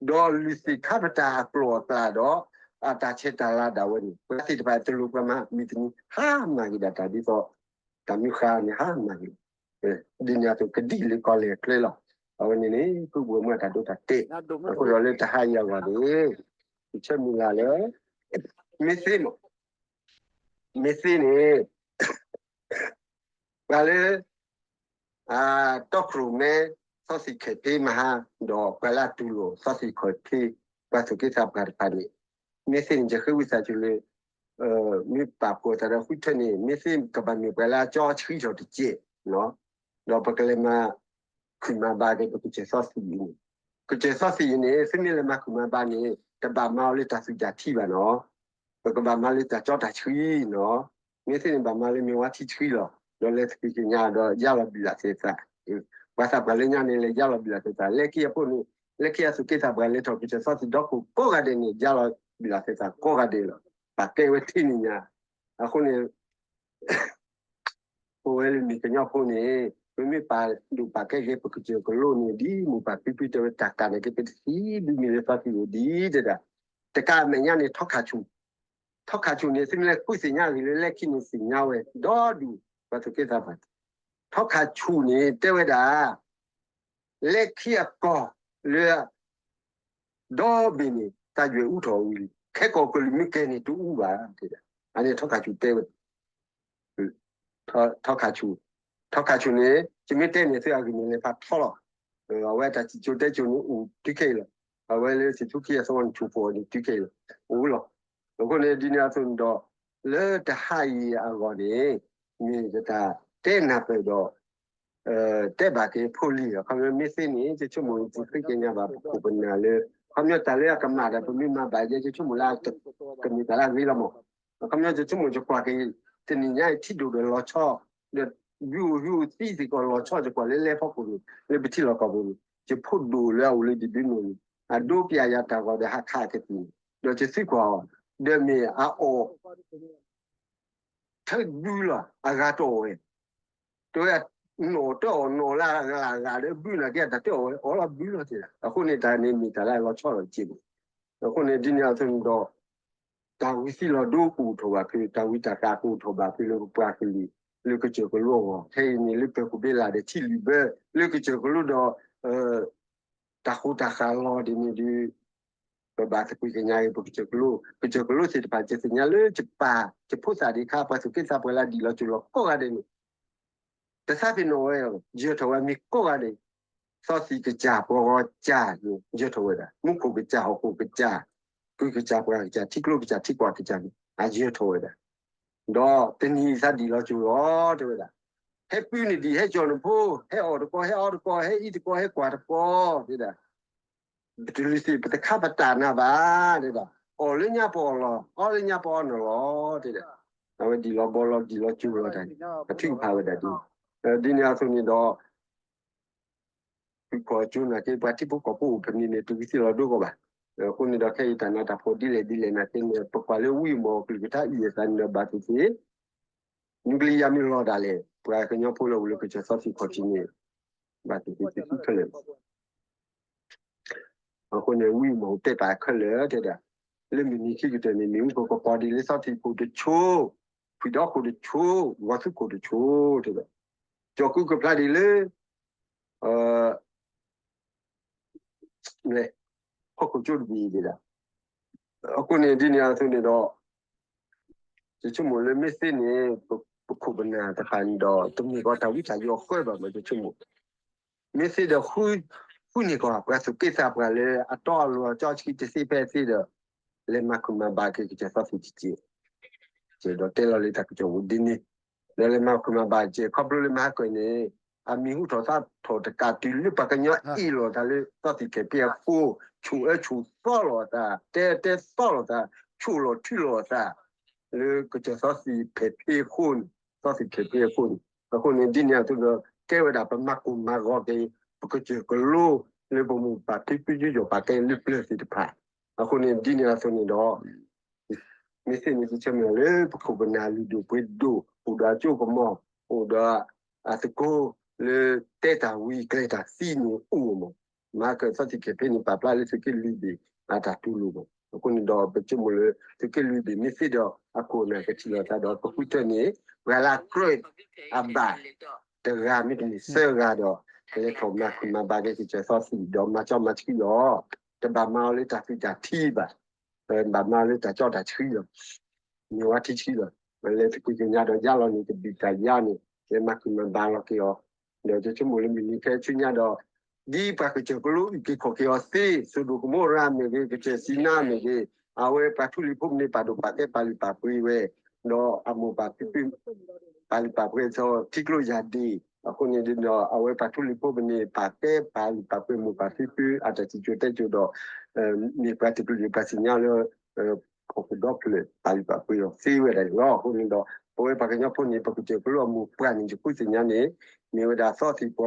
လွံၢ်သ့ၣ်ခါပတာ်အကျိာ်အကျဲဒီး အတၢ်ဆဲးတၢ်လၤဒၣ်ဝဲန့ၣ် ပှၤသ့ၣ်တဖၣ်တလိၣ်ပှၤမၤမုၢ်တနံၤ ဟါမၢ်က့ၤဒၣ်တၢ်ဒ်သိး တၢ်မုၢ်ဃါန့ၣ် ဟါမၢ်က့ၤ ဒ်န့ၣ်အသိးကဒံၣ်လၢကီၢ်လဲၢ်ကျဲလီၤ. အဝဲန့ၣ်န့ၣ် ပုၢ်ဝဲၢ်မုၣ်အတၢ်ဒိတၢ်တဲာ်, အဃိဒီးလၢတဟါအံၤအဂီၢ်န့ၣ် ယဆၢမုၢ်လၢ်လၢ မ့ၢ်သ့မး, မ့ၢ်သ့န့ၣ် ပှၤလၢ တီခိၣ်ရိၣ်မဲ သီသံၣ်ခဲဖ့မဟါ, ဒီးပှၤလၢအတူၢ်လိာ်သီသံၣ်ခဲဖ့ ပှၤသူၣ်က့သးပှၢ်တဖၣ်န့ၣ်, မ့ၢ်သ့န့ၣ် ယဃ့ဝံသးစူၤလၢ မ့ၢ်ပာ်ဖှိၣ်သးဒီးဃုထၢန့ၣ် မ့ၢ်သ့ကဘၣ်မ့ၢ်ပှၤလၢအကၠီဆှံထီၣ်တစဲး, ဒီးပကလဲၤမၤ ခုၣ်မၤဘါက့ၤပကစၢၢ်သီသံၣ်အံၤန့ၣ်, ကစၢၢ်သီသံၣ်အံၤန့ၣ် သုမ့ၢ်လဲၤမၤခုၣ်မၤဘါန့ၣ် တဘၣ်မၤအီၤလၢတၢ်သူၣ်တၢ်ထံဘၣ်နီၤ, ပကဘၣ်မၤလၢတၢ်ကၠီတၢ်ဆှံနီၤ, မ့ၢ်သ့န့ၣ်ဘၣ်မၤလၢမ့ၢ်ဝါထံဆှံလီၤ, ဒီးလဲၤသကွံာ်ကညးဒီးယါလီၤဘျုးလီၤသဲးသး, ပှၤသးပှၢ်လၢညါန့ၣ် လဲၤယါလီၤဘျုးလီၤသဲးသး, လၢခံအဖိန့ၣ် လၢခံအသူၣ်က့သးပှၢ်လဲၤထီၣ်ကစၢၢ်သီသံၣ်ဒီခိၣ်ကိးဂၤဒဲးန့ၣ် ယါလီၤဘျုးလီၤသဲးသးကိးဂၤဒဲးလီၤ, ပာ်ကဲဝဲထံန့ၣ်ညါ, အဃိန့ၣ် ပဝဲလၢမ့ၢ်ကညီဖိန့ၣ် ပမ့ၢ်ပာ်ဒိၣ်ပာ်ကဲက့ၤပကစၢၢ်ကလိန့ၣ် ဒ်မိၢ်ပၢ်ဖံဖုတဲဝဲတၢ်ကးန့ၣ်က့ၤ ပတသံဘုမံၤလၢသီသံၣ်အိၣ်ဒံးတဲဒၣ်, တကးအမဲာ်ညါန့ၣ် ထီခးဆူၣ်, ထီခးဆူၣ်န့ၣ် သုမ့ၢ်လဲၤကွၢ်သ့ၣ်ညါဂ့ၤလၢလၢခံန့ၣ်သ့ၣ်ညါဝဲ ဒီဒူၣ် ပှၤသူၣ်က့သးပှၢ်, ထီခးဆူၣ်န့ၣ်တဲဝဲဒၣ် လၢခံအကီၢ်လၢ ဒီဘ့ၣ်န့ၣ် တၢ်ယွဲၢ်အူထီၣ်ဝံၤလံ, ခဲကီၢ်ကလုာ်မ့ၢ်ကဲန့ၣ်တအူဘၣ်, အန့ၣ်ထီခးဆူၣ်တဲဝဲ, ထီခးဆူၣ်, ထီခးဆူၣ်န့ၣ် ယမ့ၢ်တဲန့ၣ်သုအဂ့ၢ်န့ၣ်လဲၤဖးထီလီၤ, အဝဲတၢ်စံၣ်စိၤတဲစိၤန့ၣ်အိၣ်တုၤခဲအံၤလီၤ, အဝဲလၢစံၣ်ထူခံအသဝီန့ၣ် ဆူၣ်ဖီၣ်န့ၣ်တုၤခဲအံၤလီၤ, အိၣ်လီၤ, အဃိန့ၣ်ဒ်န့ၣ်အသိးန့ၣ်ဒီး လၢတဟါအံၤအဂီၢ်န့ၣ် မ့ၢ်ယတၢ်တဲနၢ်ပၢၢ်ဒီး တဲဘၣ်က့ၤဖိလံၤလီၤ, ခီပညီမ့ၢ်သ့န့ၣ် ယဆိကမိၣ်ယဃ့ကညးဘၣ်ပခိၣ်ပနၢ်လၢ ခီပညီတၢ်လၢအကမၣ်ဒီးပမ့ၢ်မၤဘၣ်ယဲ ယဆိကမိၣ်လၢ ကမ့ၢ်တၢ်လၢအဂ့ၤလီၤမး, ခီပညီယဆိကမိၣ်ယကွၢ်က့ၤ တနံၤညါအံၤထံဒိၣ်ဒီးလီၤဆီ, ဒီးယုၢ်အိၣ်ယုၢ်အိၣ်သံသ့ၣ်ကီးလီၤဆီ ယကွၢ်လၢလဲဖီခိၣ်န့ၣ် လၢပထံလီၢ်ကီၢ်ပူၤန့ၣ် ယဖိဒိၣ်လၢအအိၣ်လၢဒံးဒုးနိၣ်န့ၣ် အဒိပျဲယၤတၢ်ဂီၤဒီးဟးခးကသံၣ်န့ၣ် ဒီးယသံကွၢ်အီၤ ဒီးမ့ၢ်အအီၣ် ထၢဒုလီၤ အဂၤတအီၣ်ဝဲ, တဲဝဲ နီၣ်တအီၣ်နီၣ်လၢအဂၤအဂၤဒီး ဘုနာ်က့အတၢ်တအီၣ်ဝဲ အီၣ်လီၤဘုလီၤတ့ၢ်, အဃိန့ၣ်တၢ်န့ၣ်မ့ၢ်တၢ်လၢအလီၤဆီလီၤတက့ၢ်န့ၣ်, အဃိန့ၣ်ဒ်န့ၣ်အသိးန့ၣ်ဒီး တၢ်ဝံသံလီၤဒိကအိၣ်ထီၣ်ဘၣ်ဖဲ တၢ်ဝံတၢ်ဃးကအိၣ်ထီၣ်ဘၣ်ဖဲလၢပပှၤကလုာ် လၢကစၢၢ်ကလိအဂီၢ် ခဲအံၤန့ၣ်လၢပၢၤခိၣ်ဘ့လးဒီးထံလုၢ်ဘၢ လၢကစၢၢ်ကလိဒီး တၢ်ဃိတၢ်ဃးလီၤဒ်န့ၣ်ဒီး ပဘၣ်သကွံာ်ကညးက့ၤပကစၢၢ်ကလိ, ကစၢၢ်ကလိသ့ၣ်တဖၣ် ယသ့ၣ်ညါလၢယပၢ်ယဖိသၣ်ဒံးခါ ပှၤသူၣ်က့သးပှၢ်လၢဒံၣ်လီၤစၢၤလီၤကိးဂၤဒဲးန့ၣ် တသးပ့ၤနီၣ်ဝဲ ယၢၤထီၣ်ဝဲမ့ၢ်ကိးဂၤဒဲး, သီသံၣ်ကစၢ် ပှၤဂီၤကစၢ်န့ၣ် ယၢၤထီၣ်ဝဲဒၣ်, မူခိၣ်ကစၢ် ဟီၣ်ခိၣ်ကစၢ်, ကုၢ်ကစၢ် ပှၤကစၢ် ထံကျိကစၢ် ထံကွၢ်ကစၢ်န့ၣ် အယၢၤထီၣ်ဝဲဒၣ်, ဒီးတနံၤအံၤသးဒံၣ်လီၤစၢၤလီၤ တဲဝဲဒၣ်, ဟဲပုၢ်န့ၣ်ဒံး ဟဲကၠီၤနဖိ, ဟဲအီၣ်တကီ ဟဲအီတကီ ဟဲအံၤတကီ ဟဲကွၢ်တကီ တဲဒၣ် ပတလူၤသ့ၣ် ပတခါပတာ်နၤဘၣ် တဲဒၣ်, အီၣ်လၢညါပအီၣ်လီၤ, အီလၢညါပအီနၢ်လီၤ တဲဒၣ်, အဝဲဒံၣ်လီၤဘီလီၤ ဒံၣ်လီၤစၢၤလီၤတၢ်န့ၣ် အထုကဖၣ်ဝဲဒၣ်ဒ်န့ၣ်, ဒ်န့ၣ်အသိးန့ၣ်ဒီး ဖုၣ်ကိာ်ကၠိနာ်က့ ပှၤထံဖိကီၢ်ဖိအိၣ်ဖဲန့ၣ်န့ၣ် တဝံသံလီၤဒိကီၢ်ဘၣ်, အဃိန့ၣ်ဒီးခဲအံၤတၢ်နးတၢ်ဖှီၣ်ဒ်လဲၣ်ဒ်လဲၣ်နာ်က့န့ၣ် ပကွၢ်လၢဝံမီၢ်ကလုၢ်ကထါအံၤအသးန့ၣ်ဒီးဘၣ်သ့ၣ်သ့ၣ် နွံကလံၤယၤမ့ၢ်လီၤဒၣ်လဲာ် ပှၤကညီဖိလၢအိၣ်လၢကစၢၢ်သီသံၣ်ခီၣ်ထံးန့ၣ် ဘၣ်သ့ၣ်သ့ၣ်သ့ၣ်သ့ၣ်ခဲလၢာ်လီၤ. အဃိန့ၣ် ဝံမီၢ်တဲပာ်ခဲလၢာ်တဲဒၣ်, လၢမုၢ်နံၤခံကတၢၢ်န့ၣ် မ့ၣ်အူကကပီၤဒ်လၢသီသံၣ်ခိၣ်တဆိ, ဖှံဒီခိၣ်တဆိ, ဂီၤသူခိၣ်တဆိတဲဒၣ်, ကၠီၤကုကဖျါဒ်လၢ ဟီၣ်ခိၣ်ကၠိတဘ့ၣ်ဒၣ်, အဃိန့ၣ်ဒ်န့ၣ်အသိးန့ၣ်ဒီး ယဆိကမိၣ်လၢမ့ၢ်သ့န့ၣ် ပခိၣ်ပနၢ်တဖၣ်န့ၣ်ဒီး တမ့ၢ်ကီးတၢ်ဝံတၢ်ယိးဃၢဘၣ်မး ယဆိကမိၣ်, မ့ၢ်သ့ဒီး ဃုန့ၢ်ကီး ပှၤသူၣ်က့သးပှၢ်လၢအတီအလိၤအကၠီဆှံတသ့ဖဲအသ့ဒီး လဲၤမၤခုၣ်မၤဘၣ်က့ၤကစၢၢ်သီသံၣ်တက့ၢ်, ဒီးတဲလီၤလၢတၢ်ကစီၣ်ပူၤဒ်န့ၣ်, ဒီးလဲၤမၤခုၣ်မၤဘၣ်က့ၤ ခီဖျိလၢမဟါကၢၢ်န့ၣ် အမံၤဟူထီၣ်သါထီၣ်တကးတုၤလၢပှၤကညီအ့ၣ်လိာ်သးလၢသီသံၣ်ခဲဖ့အဃိ, ဆိၣ်အၢဆိၣ်သီလိာ်အသး, တဲတဲသီလိာ်သး, ဆိၣ်လီၤထူလိာ်အသး လၢကစၢၢ်သီသံၣ်ဖဲဖ့အဃိန့ၣ်, သီသံၣ်ဖဲဖ့အဃိန့ၣ်, အဃိန့ၣ် ဒ်န့ၣ်အသိးဒီး ကဲဝဲဒၣ်ပမၤကိၢ်မၤဂီၤက့ၤ ပကစၢၢ်ကလိ လၢပမိၢ်ပၢ်ဖံဖုယုယီၣ်ပာ်ကဲလၢပျၢၤသ့ၣ်တဖၣ်, အဃိန့ၣ် ဒ်န့ၣ်အသိးန့ၣ်ဒီး မ့ၢ်သ့န့ၣ် ယဆၢမုၢ်လၢ်လၢပခိၣ်ပနၢ်လုၢ်ဒိၣ်ပှ့ၤဒိၣ် အိၣ်ဒီးအစိကမီၤ အိၣ်ဒီးအသကိး လၢတဲတၢ်ဝံၤကျဲၤတၢ်သံန့ၣ်အိၣ်မး, မၤကသီၣ်သံၣ် campaign န့ၣ် ပာ်ဖျါလၢသုးက့လွံၢ်ဘ့ၣ်အတၢ်တူၢ်လိာ်မး. အဃိန့ၣ်ဒီး ပဆိကမိၣ်လၢ သုးက့လွံၢ်ဘ့ၣ်မ့ၢ်သ့ဒီး အခိၣ်အနၢ်ကထံၣ်လိာ်သးဒီး ပဃုထၢန့ၣ် ပှၤလၢကြၢးအဘၣ် တဂၤမ့တမ့ၢ်သၢဂၤဒီး ကလဲၤထီၣ်မၤခုၣ်မၤဘါက့ၤကစၢၢ်သီသံၣ်ဒီး မၤကၠီမၤဆှံလီၤ. တဘၣ်မၤအီၤလၢတၢ်သွံၣ်တၢ်ထံဘၣ်, ဘၣ်မၤအီၤလၢတၢ်ကၠီတၢ်ဆှံလီၤ. မ့ၢ်ဝဲထံဆှံလီၤ. လဲၤသကွံာ်ကညးဒီးယါလီၤန့ၣ် တဘံၣ်တၢ်ယါန့ၣ် လဲၤမၤခုၣ်မၤဘါလီၤက့ၤအီၤ, ဒီးဆိကမိၣ်လၢမုၢ်နံၤခဲဆူညါဒီး ဒ်ပှၤကစၢၢ်ကလိအုၣ်က့ၤခီၣ်က့ၤအီၤသ့, စိဒိၣ်ကမိရၤမ့ၢ်ဂ့ၤ, ကစၢၢ်စံနါမ့ၢ်ဂ့ၤ, အဝဲပှၤထူလံၤဖိမုၣ်န့ၣ် ပာ်ဒိၣ်ပာ်ကဲပာ်လုၢ်ပာ်ပှ့ၤဝဲ, ဒီးအမိၢ်ပၢ်ဖံဖု ပာ်လုၢ်ပာ်ပှ့ၤအသီ ထံကျိယၢ်ဒ့ၣ်, အဃိန့ၣ်ဒီး အဝဲပှၤထူလံၤဖိမုၣ်န့ၣ် ပာ်ကဲပာ်လုၢ်ပာ်ပှ့ၤမိၢ်ပၢ်ဖံဖု အတၢ်စံၣ်စိၤတဲစိၤဒီး မ့ၢ်ပှၤတကလုာ်ပှၤသ့ၣ်ညါလၢ ဖီၣ်ခိၣ်ဒီဖျၢၣ် ပာ်လုၢ်ပာ်ပှ့ၤအီၤသ့ဝဲဒၣ်န့ၣ်လီၤ. အဃိန့ၣ်ဒီး ပဝဲပှၤကညီဖိန့ၣ် ပကစၢၢ်ကလိအမိၢ်ပှၢ်န့ၣ် ယဃုသ့ၣ်ညါန့ၣ် မ့ၢ်ဝဲဒၣ်သီသံၣ်ပှီၤဂီၤဒီးဖး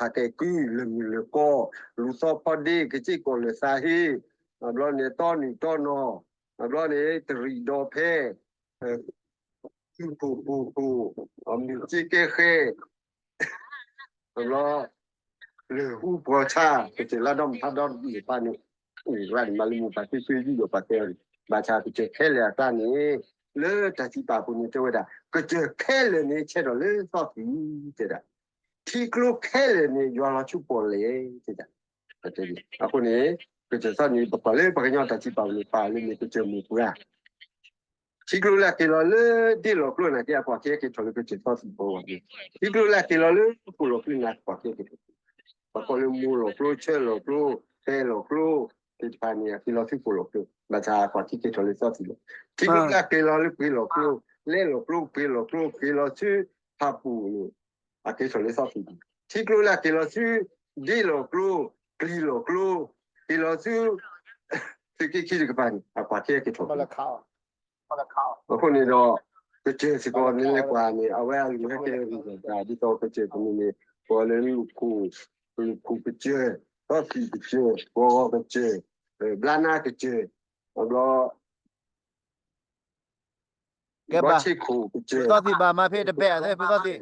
ကဲကုၢ် လၢၢ်မုၢ်လၢၢ်ကီၢ် လူၤသီဖီဒ့ ကစ့ၢ်ကီးလၢာ်သးဟ့, အဘျီန့ၣ် တီနုၢ်တီနီၢ်, အဘျီန့ၣ် တရံးဒီဖဲ သူၣ်ခိၣ်ပူၤခိၣ်, အမုၢ်စ့ကဲဃဲ အဘျီ လၢၢ်ဟူပှီၤဆါ ကစၢၢ်လါဒီမုၢ်ဖးဒီတဘ့ၣ်တဖၣ်န့ၣ် အိၣ်ရၣ်န့ၣ် မၤလၢမိၢ်ပၢ်ဖံဖုယူၢ်ဒီးပှၤကဲအီၤန့ၣ် ဘၣ်ဆၣ်ကစၢၢ်ခဲလၢာ်အကျါန့ၣ် လၢတၢ်စံးပာ်အပူၤန့ၣ် တဲဝဲဒၣ် ကစၢၢ်ခဲလၢာ်န့ၣ် ဆဲးထီၣ်လၢသီသံၣ် တဲဒၣ် ထံကျိခဲလၢာ်န့ၣ် ယွၤလီၤဆူပီၣ်လဲၣ် တဲဒၣ်. အဃိန့ၣ် ကစၢၢ်သီန့ၣ် ပကွၢ်လၢပှၤကညီတၢ်စံးပာ်ပူၤန့ၣ် ပာ်လၢမ့ၢ်ကစၢၢ်မိၢ်ပှၢ် ထံကျိလၢအက့ၤလီၤလၢဒ့လီၤကျိနာ်က့ အကွၢ်က့ၤက့ၤထီၣ်လၢကစၢၢ်သီသံၣ်ဘီဝဲန့ၣ်, ထံကျိလၢအက့ၤလီၤလၢဃိၣ်လီၤကျိန့ၣ် အကွၢ်က့ၤက့ၤထီၣ်, ပှၤကိးလၢမိၢ်လီၤကျိ ဆၢလီၤကျိ ဖဲလီၤကျိ သ့ၣ်တဖၣ်န့ၣ် အက့ၤလီၤဆူဃိၣ်လီၤကျိ ဘၣ်ဆၣ်အကွၢ်က့ၤက့ၤထီၣ်လၢသီသံၣ်လီၤ. ထံကျိလၢအက့ၤလီၤလၢပှ့ၤလီၤကျိ လဲလီၤကျိ ပှ့ၤလီၤကျိ က့ၤလီၤဆူဖးပူၤန့ၣ် အက့ၤထီၣ်လၢသီသံၣ်လီၤ. ထံကျိလၢအက့ၤလီၤဆူ ဒ့လီၤကျိ ကျံၤလီၤကျိ က့ၤလီၤဆူ သုးက့ခံတကပၤန့ၣ် အကွၢ်က့ၤက့ၤထီၣ်လီၤ. အဃိန့ၣ်ဒီး ကစၢၢ်စ့ၢ်ကီးန့ၣ်လဲၤကွၢ်န့ၣ် အဝဲအလုၢ်ဟဲက့ၤလၢဂံၢ်ဂီၢ်တၢ် ဒ်သိးကစၢၢ်တမံၤန့ၣ် ကိးလၢ လူၢ်ခိၣ်ကစၢၢ် သီသံၣ်ကစၢၢ် ပှီၤဂီၤကစၢၢ် ဘျါနါကစၢၢ် အဘျီ ကဲဘၣ် ဘီဆ့ခိၣ်ကစၢၢ် ဖုသီသံၣ်ဘၣ်မၤဖဲတဘဲၣ်အသ့ ဖုသီသံၣ် ဘၣ်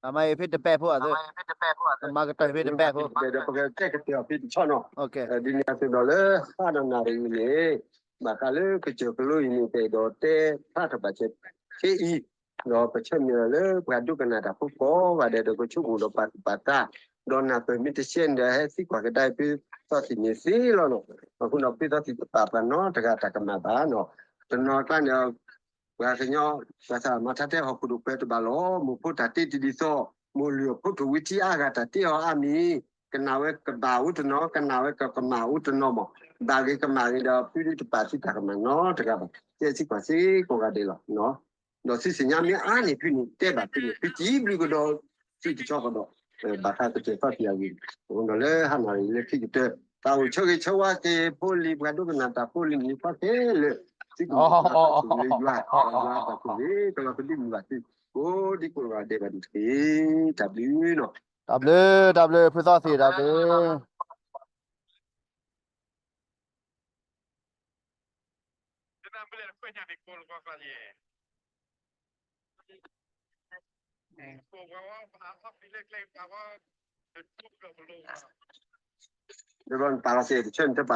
မၤအံၤဖဲတဘဲၣ်ဖိအသ့ မၤကတၢၢ်ဖဲတဘဲၣ်ဖိ ဒီးပကတဲကတၢၢ်ဖဲတဆီနီၤ ဒ်န့ၣ်အသိးဒီးလၢဟါနၤနၤတနံၤန့ၣ် ဘၣ်ဃးလၢကစၢၢ်ကလိအံၤန့ၣ် ပအဲၣ်ဒိးတဲဖျါထီၣ်ဘၣ်စဲး ခဲအံၤ ဒီးပဆၢမုၢ်လၢ်လၢပှၤဒိကနၣ်တၢ်ဖိကိးဂၤဒဲးဒီးကဆိကမိၣ်ဒီးပာ်သူၣ်ပာ်သး ဒီးနၢ်ပၢၢ်မ့ၢ်တဆှဲန့ၣ်ဒီး ဟဲသံကွၢ်ကဒါဖုသီသံၣ်န့ၣ်သ့လီၤနီၤ. အဃိဒီးဖုသီသံၣ်တပာ်ပှၤနီတဂၤတၢ်ကမၣ်ဘၣ်နီၤ. တနီၤအကျါန့ၣ် ပှၤကညီ ဘၣ်ဆၣ်မၤထါတဲဟီၣ်ခိၣ်ဒိၣ်ပှဲၤတဘၣ်လီၤ. မိၢ်ဖိတၢ်တ့တဒ်သိး မိၢ်လုၢ်အဖိထိၣ်ဝံထံအါဂၤတၢ်တ့အီၤအါမံၤ ကနၣ်ဝဲကဘၣ်အိၣ်တနီၤ ကနၣ်ဝဲကကမၣ်အိၣ်တနီၤမး ဘၣ်ဂ့ၤကမၣ်ဂ့ၤဒီး ဖုဒုတပာ်သုတၢ်ကမၣ်နီတဂၤဘၣ်. တဲစ့ၢ်ကီးစ့ၢ်ကီးဂၤဒဲးလီၤ. ဒီးသုသ့ၣ်ညါမ့ၢ်အါန့ၢ်ဖုန့ၣ် တဲဘၣ်ဖုန့ၣ် ဖုစံးဘျုးကဒီးသုတဆီကဒီး ဘၣ်ဃးကစၢၢ်သီသံၣ်အဂ့ၢ်န့ၣ် အဃိဒီးလၢဟါနၤအံၤလၢခံကတၢၢ် တၢ်အိၣ်ဆၢဂ့ၤဆၢဝါက့ၤဖိလံၤ ပှၤဒိကနၣ်တၢ်ဖိလံၤမံၤဖီခဲလၢာ် သုကမုၢ်ဘၣ်တၢ်ဆိၣ်ဂ့ၤယွၤ ယွၤတၢ်ဆိၣ်ဂ့ၤ ကလီၤကဒုမုၢ်ဘၣ်သု ကိးဒံကိးဂၤဒဲးဘၣ်န့ၣ်တက့ၢ်. တၢ်ဘျုးနီၤ. တၢ်ဘျုး တၢ်ဘျုး ဖုသီသံၣ် တၢ်ဘျုး ပာ်လီၤစ့ၢ်တဆၢန့ၣ်တပာ်